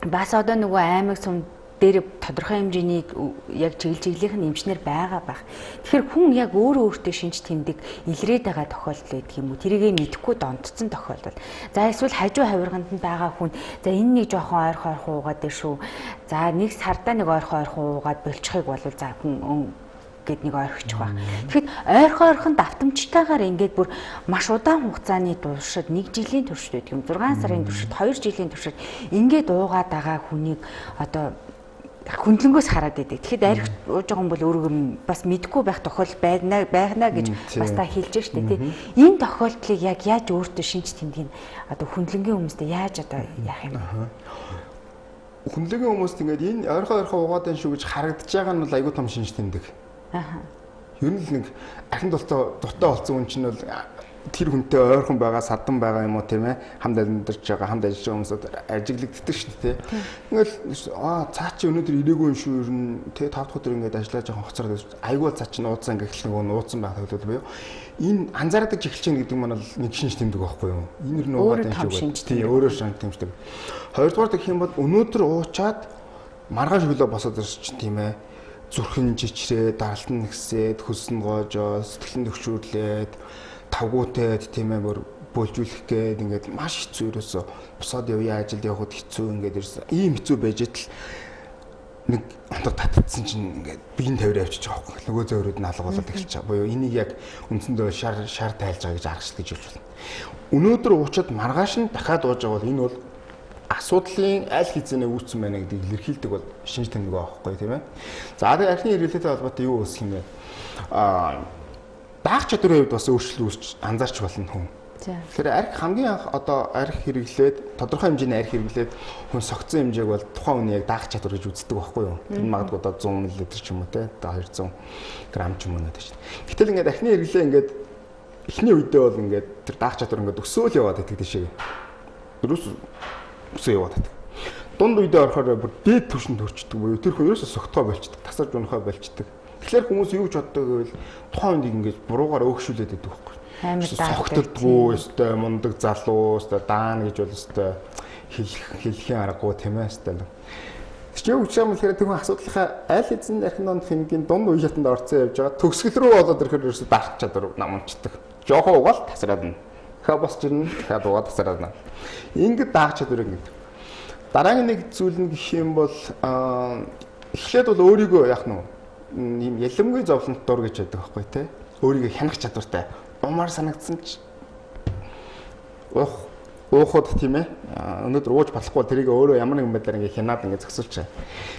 бас одоо нөгөө аймаг сум дээр тодорхой хэмжээний яг чиглэл чиглэлийнх нь эмчнэр байгаа байх. Тэгэхээр хүн яг өөрөө өөртөө шинж тэмдэг илрээд байгаа тохиолдол байдаг юм уу? Тэрийгэ мэдэхгүй донтцсон тохиолдол. За эсвэл хажуу хавирганд нь байгаа хүн за энэ нэг жоохон ойрхон ойрхон уугаад дээ шүү. За нэг сардаа нэг ойрхон ойрхон уугаад болчихыг бол за хүн гэд нэг ойрхочих байх. Тэгэхэд ойрхон ойрхон давтамжтайгаар ингээд бүр маш удаан хугацааны туршид 1 жилийн туршид байдаг юм. 6 сарын туршид, 2 жилийн туршид ингээд уугаад байгаа хүнийг одоо хүндлэнгөөс хараад байдаг. Тэгэхэд арх ууж байгаа хүн бол өөрийгөө бас мэдгүй байх тохиолдол байна гэж бас та хэлж штэ тий. Энэ тохиолдлыг яг яаж өөртөө шинж тэмдгийг одоо хүндлэнгийн хүмүүстэй яаж одоо яах юм бэ? Хүндлэнгийн хүмүүст ингээд энэ ойрхон ойрхон уугаад байна шүү гэж харагдаж байгаа нь бол айгүй том шинж тэмдэг. Ер нь л нэг архин дуртай болсон хүн чинь бол тэр хүнтэй ойрхон байгаа, садан байгаа юм уу тийм хамт амьдарч байгаа, хамт ажиллаж байгаа хүмүүсд ажиглагддаг шүү дээ. Ингээл цаа чи өнөөдөр ирээгүй юм шүү ер нь тий 5 дахь өдөр ингээд ажиллаж байгаа хоцроод айгүй цаа чи нууцсан ингээд нэг нууцсан байх тохиолдол буюу энэ анзаарадаг эхэлж байгаа гэдэг маань бол нэг шинж тэмдэг байхгүй юу? Энэ ер нь уугаад юм шүү. Тий өөрөө шинж тэмдэг. Хоёрдугаар гэх юм бол өнөөдөр уучаад маргааш өглөө босоод ирсэн чинь тийм зүрхэн жичрээ, даралт нь нэгсээд, хөлс нь гоожоо, сэтгэл нь төгшүүрлээд тавгуутай тийм бүр бөлжүүлэх гээд ингээд маш хэцүү ерөөсө босоод явъя ажилд явхад хэцүү ингээд ерөөсө ийм хэцүү байж идэл нэг ондог татцсан чинь ингээд биеийн тавир явчихж байгаа байхгүй нөгөө зөөрүүд нь алга болоод эхэлж байгаа. Буюу энийг яг үндсэндээ шар шар тайлж байгаа гэж аргачлал гэж хэлж байна. Өнөөдөр уучаад маргааш нь дахиад ууж байгаа бол энэ бол асуудлын аль хэзээ үүссэн байна гэдгийг илэрхийлдэг бол шинж тэмдэг байхгүй тийм. За тэгээ архины хэрэглээтэй холбоотой юу үүсэх юм бэ? Даах чадварын хувьд бас өөрчлөлт үүсч анзаарч болно хүн. Тэгэхээр арх хамгийн анх одоо арх хэрэглээд тодорхой хэмжээний арх хэрэглээд хүн согцсон хэмжээг бол тухайн хүний яг даах чадвар гэж үздэг байхгүй юу? Тэр нь магадгүй одоо 100 мл ч юм уу те одоо 200 г ч юм уу гэдэг чинь. Гэтэл ингээд архины хэрэглээ ингээд эхний үедээ бол ингээд тэр даах чадвар ингээд өсөөл яваад байдаг тийшээ. Ерөөс өсөө яваад байдаг. Дунд үедээ орохоор бүр дээд түвшинд төрчдөг буюу тэр хүн ерөөсөө согтгоо болчдөг, тасарж унахаа болчдөг. Тэгэхээр хүмүүс юу гэж боддог гэвэл тухайн үнийг ингээд буруугаар өөгшүүлээд байдаг байхгүй. Амар согтдоггүй, өстой мундаг залуу, өстой даана гэж бол өстой хэлхийн аргагүй тийм өстой. Тэр чинь юу гэж юм бэлхээр тэр хүн асуудлынхаа аль эзэн архин донд хингийн дунд үе шатанд орцсон явж байгаа. Төгсгөл рүү болоод ирэхээр ерөөсө дарах чадвар намчдаг. Жохоо угаал тасраад нь. Дахиад босч ирнэ, дахиад угаад тасраад нь. Ингээд даах чадвар ингээд. Дараагийн нэг зүйл нь гэх юм бол эхлээд бол өөрийгөө яах нь ийм ялламгүй зовлонт дур гэж байдаг байхгүй тий. Өөрийгөө хянах чадвартай. Умаар санагдсан ч уухад тийм өнөөдөр ууж болохгүй тэрийг өөрөө ямар нэгэн байдлаар ингээ хянаад ингээ зөксүүлж.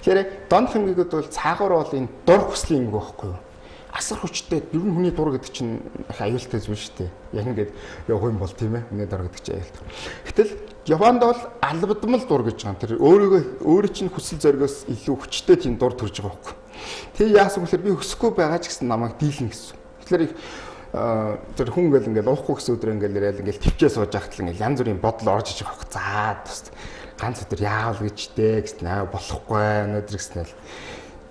Тэгэхээр донх хэмгээгүүд бол цаагаар бол энэ дур хүслийн юм байхгүй юу? Асар хүчтэй ер нь хүний дур гэдэг чинь их аюултай зүйл шүү дээ. Яг ингээд явах юм бол тийм хүний дур гэдэг чинь аюултай. Гэтэл Японд бол албадмал дур гэж байгаа. Тэр өөрийгөө өөрийн чинь хүсэл зоригоос илүү хүчтэй тийм дур төрж байгаа байхгүй. Тэр яасан бэхээр би өсөхгүй байгаа ч гэсэн намайг дийлнэ гэсэн. Тэгэхээр тэр хүн ингээл ингээл уухгүй гэсэн өдөр ингээл ирээл ингээл төвчээ сууж байхад л ингээл янз бүрийн бодол орж иж байгаа байхгүй. За тус ганц өдөр яавал гэж дээ гэсэн аа болохгүй өнөөдөр гэсэн л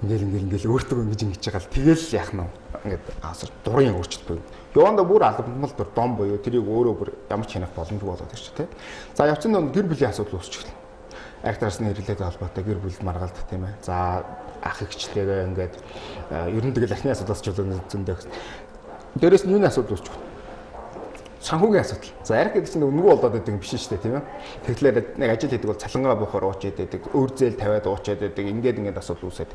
ингээл ингээл ингээл өөртөө ингэж ингэж байгаа л тэгэл яах нь ингээд асар дурын өөрчлөлт буюу яванда бүр албамал дур дом буюу тэрийг өөрөө бүр ямар ч хянах боломжгүй болоод ирж тий. За явцын донд гэр бүлийн асуудал үүсч эхэлнэ. Арх дарсны хэрэглээтэй холбоотой гэр бүлд маргалдах тийм. За ах эгчтэйгээ ингээд ер нь тэгэл архины асуудлаас ч зөндөө. Дээрээс нь юуны асуудал үүсч байна? Санхүүгийн асуудал. За арх гэдэг чинь үнэгүй болоод байдаг юм биш шүү дээ тийм. Тэгэхээр нэг ажил хийдэг бол цалингаа буухаар уучаад байдаг, өөр зээл тавиад уучаад байдаг, ингээд ингээд асуудал үүсээд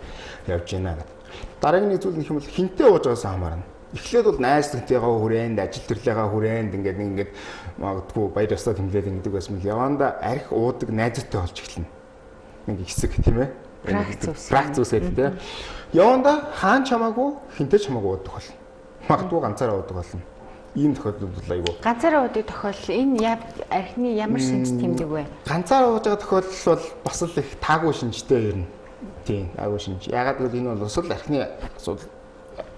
явж байна гэдэг. Дараагийн нэг зүйл нөх юм бол хинтээ ууж байгаас хамаарна. Эхлээд бол найз нөхдөйгөө хүрээнд, ажил төрлийнхаа хүрээнд ингээд нэг ингээд магадгүй баяр ёстой тэмдэглээд ингэдэг байсан мэл яванда арх уудаг найзтай болж эхэлнэ. Нэг хэсэг тийм. Пракц үсээд тийм. Яванда хаан ч хамаагүй, хинтээ ч хамаагүй уудаг болно. Магадгүй ганцаараа уудаг болно. Ийм тохиолдол бол айгүй. Ганцаараа уудаг тохиолдол энэ архины ямар шинж тэмдэг вэ? Ганцаараа ууж байгаа тохиолдол бол бас л их таагүй шинжтэй ер нь. Тийм, таагүй шинж. Яагаад гэвэл энэ бол бас л архины асуудал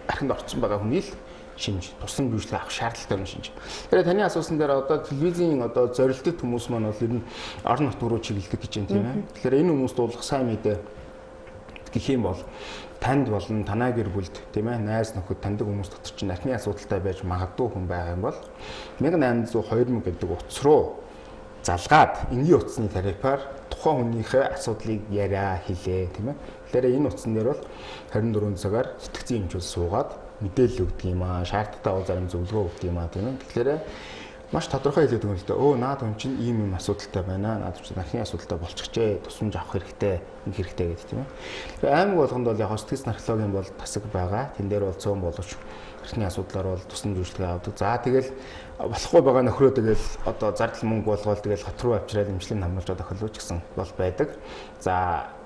архинд орцсон байгаа хүний л шинж, тусламж үйлчлэг авах шаардлагатай юм шинж. Тэгэхээр таны асуусан дээр одоо телевизийн одоо зорилттой хүмүүс маань бол ер нь орон нутг руу чиглэдэг гэж юм тийм. Тэгэхээр энэ хүмүүст дуулах сайн мэдээ гэх юм бол танд болон танай гэр бүлд тийм найз нөхөд таньдаг хүмүүс дотор чинь архины асуудалтай байж магадгүй хүн байгаа юм бол 1800 2000 гэдэг утас руу Залгаад энгийн утасны тарифаар тухайн хүнийхээ асуудлыг яриа хэлээ, тийм ээ. Тэгэхээр энэ утсан дээр бол 24 цагаар сэтгцийн эмч бол суугаад мэдээлэл өгдөг юм аа, шаардлагатай бол зарим зөвлөгөө өгдөг юм аа, тийм ээ. Тэгэхээр маш тодорхой хэлээд өгнө л дээ. Өө наад хүн чинь ийм юм асуудалтай байна. Наад чинь архины асуудалтай болчихжээ. Тусламж авах хэрэгтэй, ингэ хэрэгтэй гэдэг, тийм ээ. Тэгэхээр аймаг болгонд бол яг сэтгэц нархологийн бол тасаг байгаа. Тэн дээр бол цөөн боловч архины асуудлаар бол тусламж үйлчилгээ авдаг. За тэгэл болохгүй байгаа нөхрөө тэгэл одоо зардал мөнгө болгоол тэгэл хот руу авчираад эмчилгээнд хамруулж байгаа тохиолдол ч гэсэн бол байдаг. За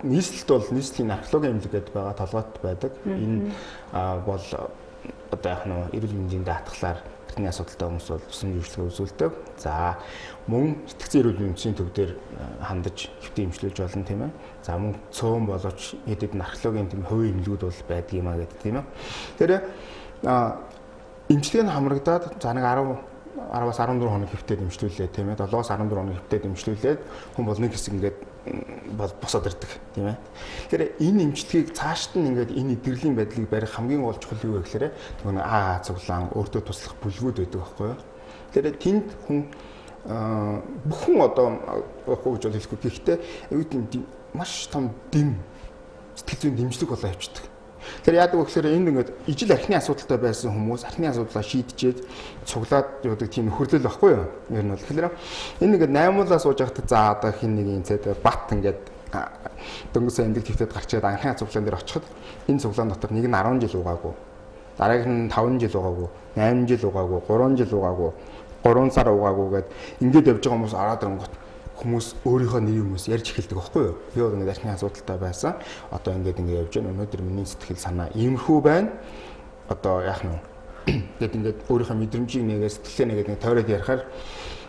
нийслэлт бол нийслэлийн нархологийн эмнэлэг гэдэг байгаа, толгойт байдаг. Энэ бол одоо яг нь эрүүл мэндийн даатгалаар архины асуудалтай хүмүүс бол тусламж үйлчилгээ үзүүлдэг. За мөн сэтгцэн эрүүл мэндийн төв дээр хандаж хэвтэн эмчлүүлж болно, тийм ээ. За мөн цөөн боловч хэд хэдэн нархологийн тийм хувийн эмнэлгүүд бол байдаг юм а гэдэг, тийм ээ. Тэгэхээр эмчилгээ нь хамрагдаад за нэг 10-аас 14 хоног хэвтээд эмчлүүлээ, тийм ээ. 7-аас 14 хоног хэвтээд эмчлүүлээд хүн бол нэг хэсэг ингээд бол босоод ирдэг, тийм ээ. Тэгэхээр энэ эмчилгээг цаашд нь ингээд энэ идэгрлийн байдлыг барих хамгийн гол чухал юу вэ гэхээр нөгөө Аа цуглаан өөртөө туслах бүлгүүд байдаг байхгүй юу. Тэгэхээр тэнд хүн бүхэн одоо уухгүй гэж бол хэлэхгүй. Гэхдээ аюу тийм маш том дэм сэтгэл зүйн дэмжлэг болоо явчихдаг. Тэр яадаг вэ гэхээр энд ингээд ижил архины асуудалтай байсан хүмүүс архины асуудлаа шийджээд цуглаад явдаг тийм нөхөрлөл байхгүй юу? Ер нь бол тэгэхээр энэ ингээд наймуулаа сууж байхдаа за одоо хин нэг юм цайд бат ингээд дөнгөж эмнэлэг твтэд гарчаад анхны цуглаан дээр очиход энэ цуглаан дотор нэг нь 10 жил угаагүй, дараагийнх нь 5 жил угаагүй, 8 жил угаагүй, 3 жил угаагүй, 3 сар угаагүй гэд ингээд явж байгаа хүмүүс араад ирэнгүүт хүмүүс өөрийнхөө нэрийн хүмүүс ярьж эхэлдэг байхгүй юу? Би бол ингээд архины асуудалтай байсан. Одоо ингээд ингээд явж байна. Өнөөдөр миний сэтгэл санаа иймэрхүү байна. Одоо яах нь вэ? Гэт ингээд өөрийнхөө мэдрэмжийг нэгээ сэтгэлээ нэгээд нэг тойроод ярихаар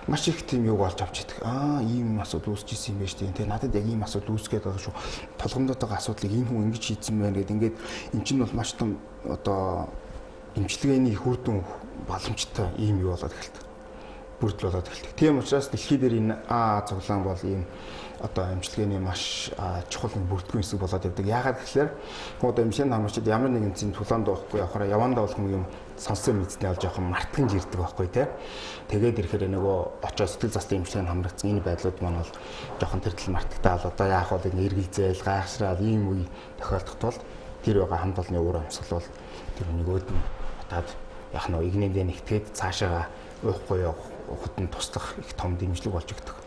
маш их тийм юг олж авч идэг. Аа, ийм асуудал үүсэж исэн юм байна шүү дээ. Тэ надад яг ийм асуудал үүсгээд байгаа шүү. Толгомдоод байгаа асуудлыг энэ хүн ингэж шийдсэн байна гэд ингээд эн чинь бол маш том одоо эмчилгээний их үр дүн боломжтой ийм юу болоод эхэлдэг. Бүрдэл болоод эхэлдэг. Тийм учраас дэлхий дээр энэ Аа цуглаан бол ийм одоо эмчилгээний маш чухал нэг бүрдгүн хэсэг болоод явдаг. Яагаад гэхээр одоо эмчилгээний хамрагчид ямар нэгэн зэм тулаанд дуухгүй явахаараа явандаа болох юм сонсон мэдсний олж явах мартагч ирдэг байхгүй тий. Тэгээд ирэхээр нөгөө очоод сэтгэл заслын эмчилгээнд хамрагдсан энэ байдлууд маань бол жоохон тэр тал мартагтаал одоо яах вэ ингэ эргэлзээл гайхшраал ийм үе тохиолдох тул тэр байгаа хамт олонны уур амьсгал бол тэр нөгөөд нь батаад яг нөө игнэндээ нэгтгээд цаашаага уухгүй явах ухад нь туслах их том дэмжлэг болж өгдөг.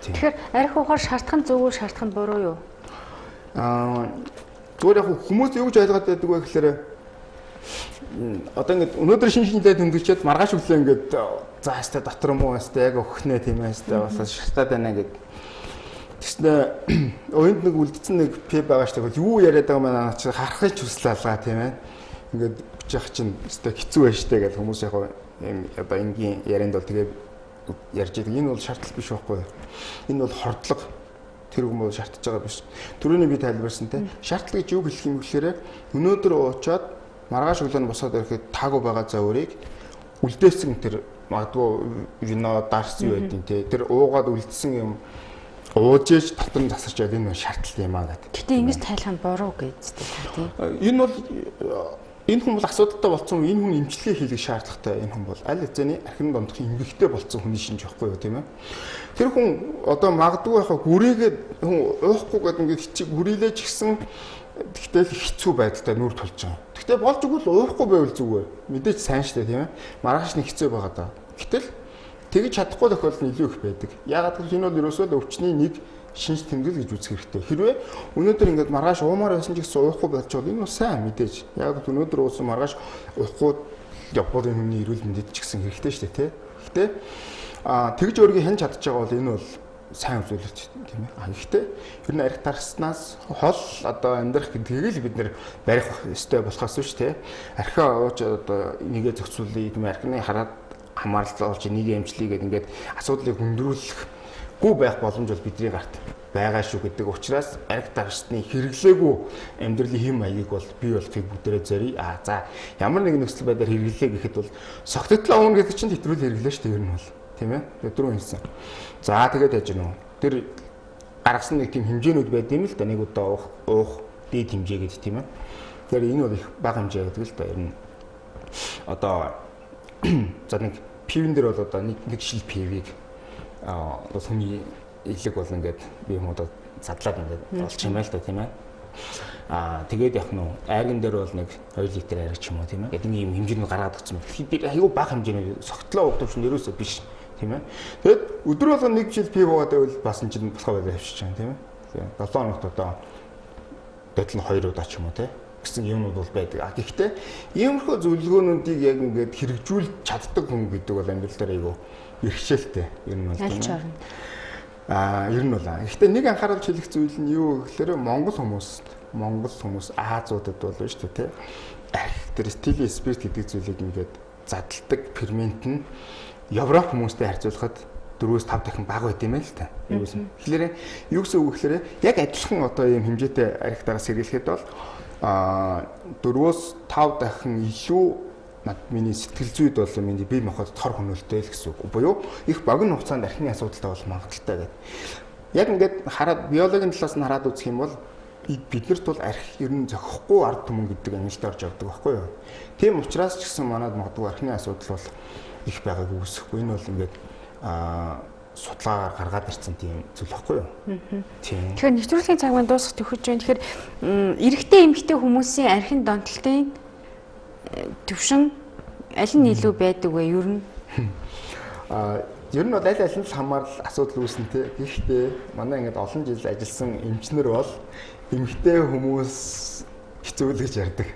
Тэгэхээр арх уухаар шаардах нь зөв үү, шаардах нь буруу юу? Зүгээр яг хүмүүс юу гэж ойлгоод байдаг вэ гэхээр одоо ингээд өнөөдөр шин шинжлээ тэмдэглчээд маргааш өглөө ингээд за хэвээ дотор юм уу хэвээ яг өгөхнэ тийм ээ хэвээ бас шартаад байна гэд. Тэгснэ оюунд нэг үлдсэн нэг пи байгаа шүү дээ. Юу яриад байгаа маань чи харахыг ч хүслээ алгаа тийм ээ. Ингээд бичих чинь хэвээ хэцүү байж штэ гэж хүмүүс яг юм одоо энгийн ярианд бол тэгээ ярьж байдаг. Энэ бол шаардлага биш байхгүй юу? Энэ бол хордлого. Тэр хүмүүс бол шаардж байгаа биш. Түрүүний би тайлбарсан те. Шаардлага гэж юу хэлэх юм гэхээр өнөөдөр уучаад маргааш өглөө нь босоод ирэхэд таагүй байгаа зоврыг үлдээсэн тэр магадгүй вино дарс юу байдیں۔ те. Тэр уугаад үлдсэн юм ууж ээж дотор нь засарч байд энэ шаардлага юм аа гэдэг. Гэтэ ингэж тайлах нь буруу гэж та тийм. Энэ бол энэ хүн бол асуудалтай болцсон энэ хүн эмчилгээ хийх шаардлагатай энэ хүн бол аль хэзээний архин дундах эмгэгтэй болцсон хүний шинж байхгүй юу тийм ээ. Тэр хүн одоо магадгүй яхаа гүрийгээд хүн уухгүй гэдэг ингээд хичиг гүрийлээч гисэн тэгтэл хэцүү байдалтай нүүр тулж байгаа. Тэгтээ болж игэл уухгүй байвал зүгээр. Мэдээж сайн штэ тийм ээ. Маргааш нь хэцүү байгаа даа. Гэтэл тэгж чадахгүй тохиолдол нь илүү их байдаг. Яагаад гэвэл энэ бол ерөөсөө л өвчний нэг шинж тэмдэг гэж үзэх хэрэгтэй. Хэрвээ өнөөдөр ингээд маргааш уумаар байсан ч гэсэн уухгүй болчихвол энэ бол сайн мэдээж. Яг л өнөөдөр уусан маргааш уухгүй явбал энэ хүний эрүүл мэндэд ч гэсэн хэрэгтэй шүү дээ, тэ. Гэхдээ тэгж өөрийгөө хянж чадчих байгаа бол энэ бол сайн үзүүлэлт тийм ээ. Гэхдээ ер нь арх тарснаас хол одоо амьдрах гэдгийг л бид нэр барих ёстой болохоос биш тэ. Архиа ууж одоо нэгэ зохицуулъя тийм архины хараад хамаарал болж нэг эмчлэе гэдэг ингээд асуудлыг хүндрүүлэх гүй байх боломж бол бидний гарт байгаа шүү гэдэг учраас арх дарсны хэрэглээгүй амьдралын хэм маягийг бол бий болохыг бүгдээрээ зоръё. За ямар нэгэн нөхцөл байдлаар хэрэглээ гэхэд бол согттлоо уuna гэдэг чинь хэтрүүл хэрэглээ шүү дээ ер нь бол тийм ээ. Өдрөө хэлсэн. За тэгээд яаж гэнэ үү? Тэр гаргасан нэг тийм хэмжээнүүд байд юм л да. Нэг удаа уух дээд хэмжээ гэдэг тийм ээ. Тэгэхээр энэ бол их бага хэмжээ гэдэг л да. Ер нь одоо за нэг пивэн дээр бол одоо нэг шил пивийг бол хүний элэг бол ингээд бие махбодоо задлаад ингээд болж юм аа л да, тийм ээ. Тэгээд яг нь айрган дээр бол нэг 2 литр айраг ч юм уу, тийм ээ. Гэдэг ийм хэмжээнд гаргаад өгсөн юм. Тэгэхээр айгүй бага хэмжээний согтлоо уудаг чинь ерөөсөө биш, тийм ээ. Тэгэд өдөр болгон нэг жил пив уугаад байвал бас энэ чинь болохоо байлаа явчих чинь, тийм ээ. 7 хоногт одоо дадал нь 2 удаа ч юм уу, тийм гэсэн юмнууд бол байдаг. А гэхдээ иймэрхүү зөвлөгөөнүүдийг яг ингээд хэрэгжүүлж чаддаг хүн гэдэг бол амьдрал дээр айгүй бэрхшээлтэй. Ер нь бол тийм ээ. Ер нь бол. Гэхдээ нэг анхааруулж хэлэх зүйл нь юу гэхээр Монгол хүмүүс Азиудад бол шүү дээ, тийм. Арх тэр этилийн спирт гэдэг зүйлийг ингээд задалдаг фермент нь Европ хүмүүстэй харьцуулахад 4-5 дахин бага байт юм байна л та. Тэгэхээр юу гэсэн үг гэхээр яг адилхан одоо ийм хэмжээтэй архитаагаас сэргийлэхэд бол 4-5 дахин илүү миний сэтгэл зүйд бол миний бие махбод тор хөнөөлтэй л гэсэн үг. Буюу их богино хугацаанд архины асуудалтай бол магадaltaй гэдэг. Яг ингээд хараад биологийн талаас нь хараад үзэх юм бол биднэрт бол арх ер нь зохихгүй ард түмэн гэдэг ангилалд орж явдаг байхгүй юу. Тийм учраас ч гэсэн манад магадгүй архины асуудал бол их байгааг үүсэхгүй. Энэ бол ингээд судалгаагаар гаргаад ирсэн тийм зүйл байхгүй юу? Тийм. Тэгэхээр нэвтрүүлгийн цаг маань дуусах төхөж байна. Тэгэхээр эрэгтэй эмэгтэй хүмүүсийн архин донтолтын төвшин аль нь илүү байдаг вэ ер нь? Ер нь бол аль аль нь л хамаарал асуудал үүснэ те. Гэхдээ манай ингээд олон жил ажилласан эмчнэр бол эмэгтэй хүмүүс хэцүү л гэж ярьдаг.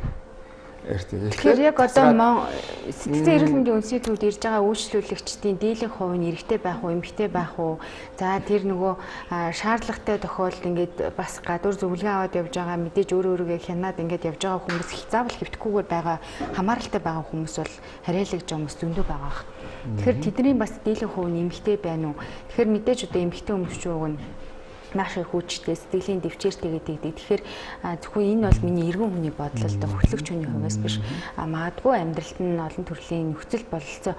Тэгэхээр яг одоо сэтгцэн эрүүл мэндийн үндэсний төвд ирж байгаа үйлчлүүлэгчдийн дийлэнх хувь нь эрэгтэй байх уу, эмэгтэй байх уу? За тэр нөгөө шаардлагатай тохиолдолд ингээд бас гадуур зөвлөгөө аваад явж байгаа, мэдээж өөрөө өөрийгөө хянаад ингээд явж байгаа хүмүүс заавал хэвтэхгүйгээр байгаа, хамааралтай байгаа хүмүүс бол харьяалагж байгаа хүмүүс зөндөө байгаа бах. Тэгэхээр тэдний бас дийлэнх хувь нь эмэгтэй байна уу? Тэгэхээр мэдээж одоо эмэгтэй хүмүүс ч уг нь маш их хүчтэй, сэтгэлийн дэвчээртэй гэдэг. Тэгэхээр зөвхөн энэ бол миний эргэн хүний бодол л да, хөтлөгч хүний хувьас биш. Магадгүй амьдралд нь олон төрлийн нөхцөл бололцоо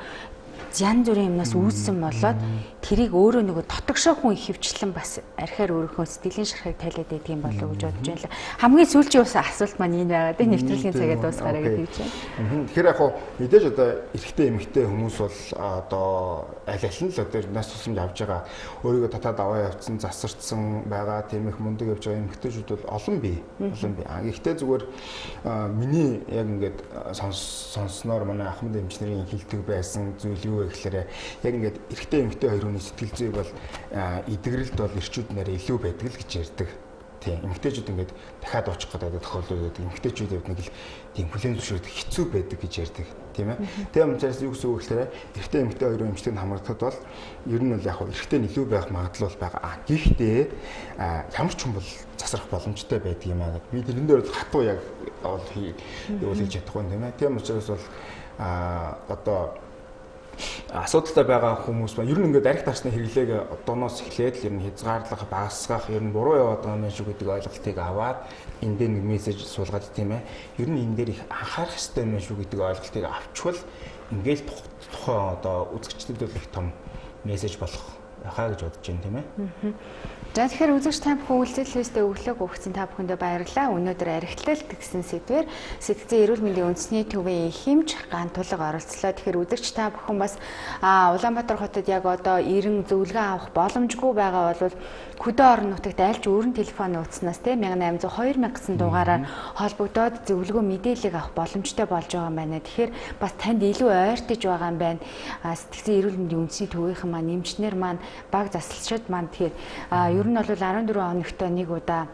янз бүрийн юмнаас үүссэн болоод тэрийг өөрөө нөгөө дотогшоо хүн ихэвчлэн бас архиар өөрийнхөө сэтгэлийн шархыг тайлаад байдаг юм болов уу гэж бодож байна. Хамгийн сүүлийн ус асуулт маань энэ байгаа тийм нэвтрүүлгийн цагаа дуусгаарай гэдэг чинь. Тэгэхээр яг хөө мэдээж одоо эрэгтэй эмэгтэй хүмүүс бол одоо аль аль нь л одоо нас тусамж авж байгаа, өөрийгөө татаад аваа явцсан, засарцсан байгаа, тийм их мундаг явж байгаа эмэгтэйчүүд бол олон бий. Олон бий. Гэхдээ зүгээр миний яг ингээд сонссноор манай ахмад эмчнэрийн хэлдэг байсан зүйл юу вэ гэхээр яг ингээд эрэгтэй эмэгтэй хоёр хүний сэтгэл зүйг бол эдгэрэлд бол эрчүүд нэрээ илүү байдаг л гэж ярьдаг. Тийм, эмэгтэйчүүд ингээд дахиад уучих гэдэг тохиолдол байдаг. Эмэгтэйчүүд явд нэг л тийм хүлээн зөвшөөрөх хэцүү байдаг гэж ярьдаг, тийм ээ. Тийм учраас юу гэсэн үг гэхээр эрэгтэй эмэгтэй хоёр эмчтэйг хамгаалахад бол ер нь бол яг эрэгтэй нь илүү байх магадлал бол байгаа. Гэхдээ ямар ч хүн бол засрах боломжтой байдаг юм аа гэд. Би тэрэн дээр бол хатуу яг бол юу хийж чадахгүй юм, тийм ээ. Тийм учраас бол одоо асуудалтай байгаа хүмүүс ба ер нь ингээд арх тарсны хэрэглээг одооноос эхлээд л ер нь хязгаарлах, багасгах, ер нь буруу яваад байгаа юм шиг гэдэг ойлголтыг аваад энэ дээр нэг мессеж суулгаад, тийм ээ. Ер нь энэ дээр их анхаарах хэрэгтэй юм шиг гэдэг ойлголтыг авчвал ингээл тухайн одоо үзэгчдэд бол их том мессеж болох байхаа гэж бодож байна, тийм ээ. За тэгэхээр үзэгч та бүхэн үйлдэлээсээ өглөөг өгсөн та бүхэндээ баярлалаа. Өнөөдөр архитлалт гэсэн сэдвээр сэтгцэн эрүүл мэндийн үндэсний төвийн хэмж Гантулга оролцлоо. Тэгэхээр үзэгч та бүхэн бас Улаанбаатар хотод яг одоо эрен зөвлөгөө авах боломжгүй байгаа бол хөдөө орон нутагт айлч өрн телефон нууцнаас те 1800 2000 гэсэн дугаараар холбогдоод зөвлөгөө мэдээллийг авах боломжтой болж байгаа юм байна. Тэгэхээр бас танд илүү ойртож байгаа юм байна. Сэтгцэн эрүүл мэндийн үндэсний төвийнхэн маань, эмчнэр маань, баг засалчид маань тэгэхээр ер нь бол 14 хоногт нэг удаа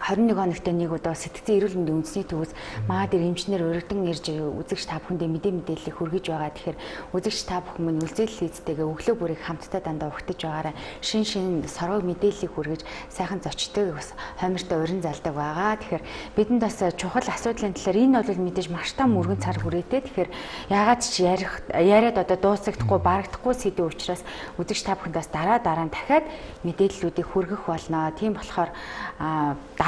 21 хоногт нэг удаа сэтгцэн эрүүл мэндийн үндэсний төвөөс маа дээр эмчнэр өргөдөн ирж үзэгч та бүхэндээ мэдээллийг хүргэж байгаа. Тэгэхээр үзэгч та бүхэн минь үлзэл хийцтэйгээ өглөө бүрийг хамтдаа дандаа угтаж байгаарай. Шин шин сорог мэдээллийг хүргэж сайхан зочдыг бас хоймортой урин залдаг байгаа. Тэгэхээр бидэнд бас чухал асуудлын талаар энэ бол мэдээж маш том өргөн цар хүрээтэй. Тэгэхээр яагаад ч яриад одоо дуусагдахгүй, барагдахгүй сэдв учраас үзэгч та бүхэнд бас дараа дараа нь дахиад мэдээллүүдийг хүргэх болно. Тийм болохоор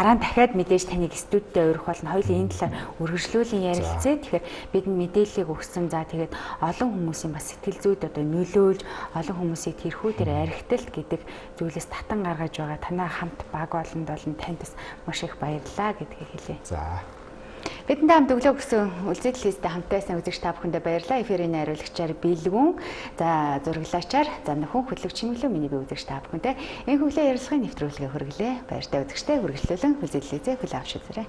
дараа нь дахиад мэдээж таныг студидтэй урих болно. Хоёулын энэ талаар үргэлжлүүлэн ярилцъя. Тэгэхээр бидэнд мэдээллийг өгсөн. За тэгээд олон хүмүүсийн бас сэтгэл зүйд одоо нөлөөлж, олон хүмүүсийг тэрхүү дээр архиталт гэдэг зүйлээс татан гаргаж байгаа. Танай хамт баг олонд болон танд бас маш их баярлалаа гэдгийг хэлье. За. Бидэнтэй хамт өглөө өгсөн үлзий телевизтэй хамт байсан үзэгч та бүхэндээ баярлалаа. Эфирийн найруулагчаар Бэлгүн, за зураглаачаар за нөхөн хөтлөгч чимэглүү миний би үзэгч та бүхэнтэй энэ хөглөө ярилцлагын нэвтрүүлгээ хүргэлээ. Баяртай үзэгчтэй үргэлжлүүлэн үлзий телевизээ хүлээн авч үзээрэй.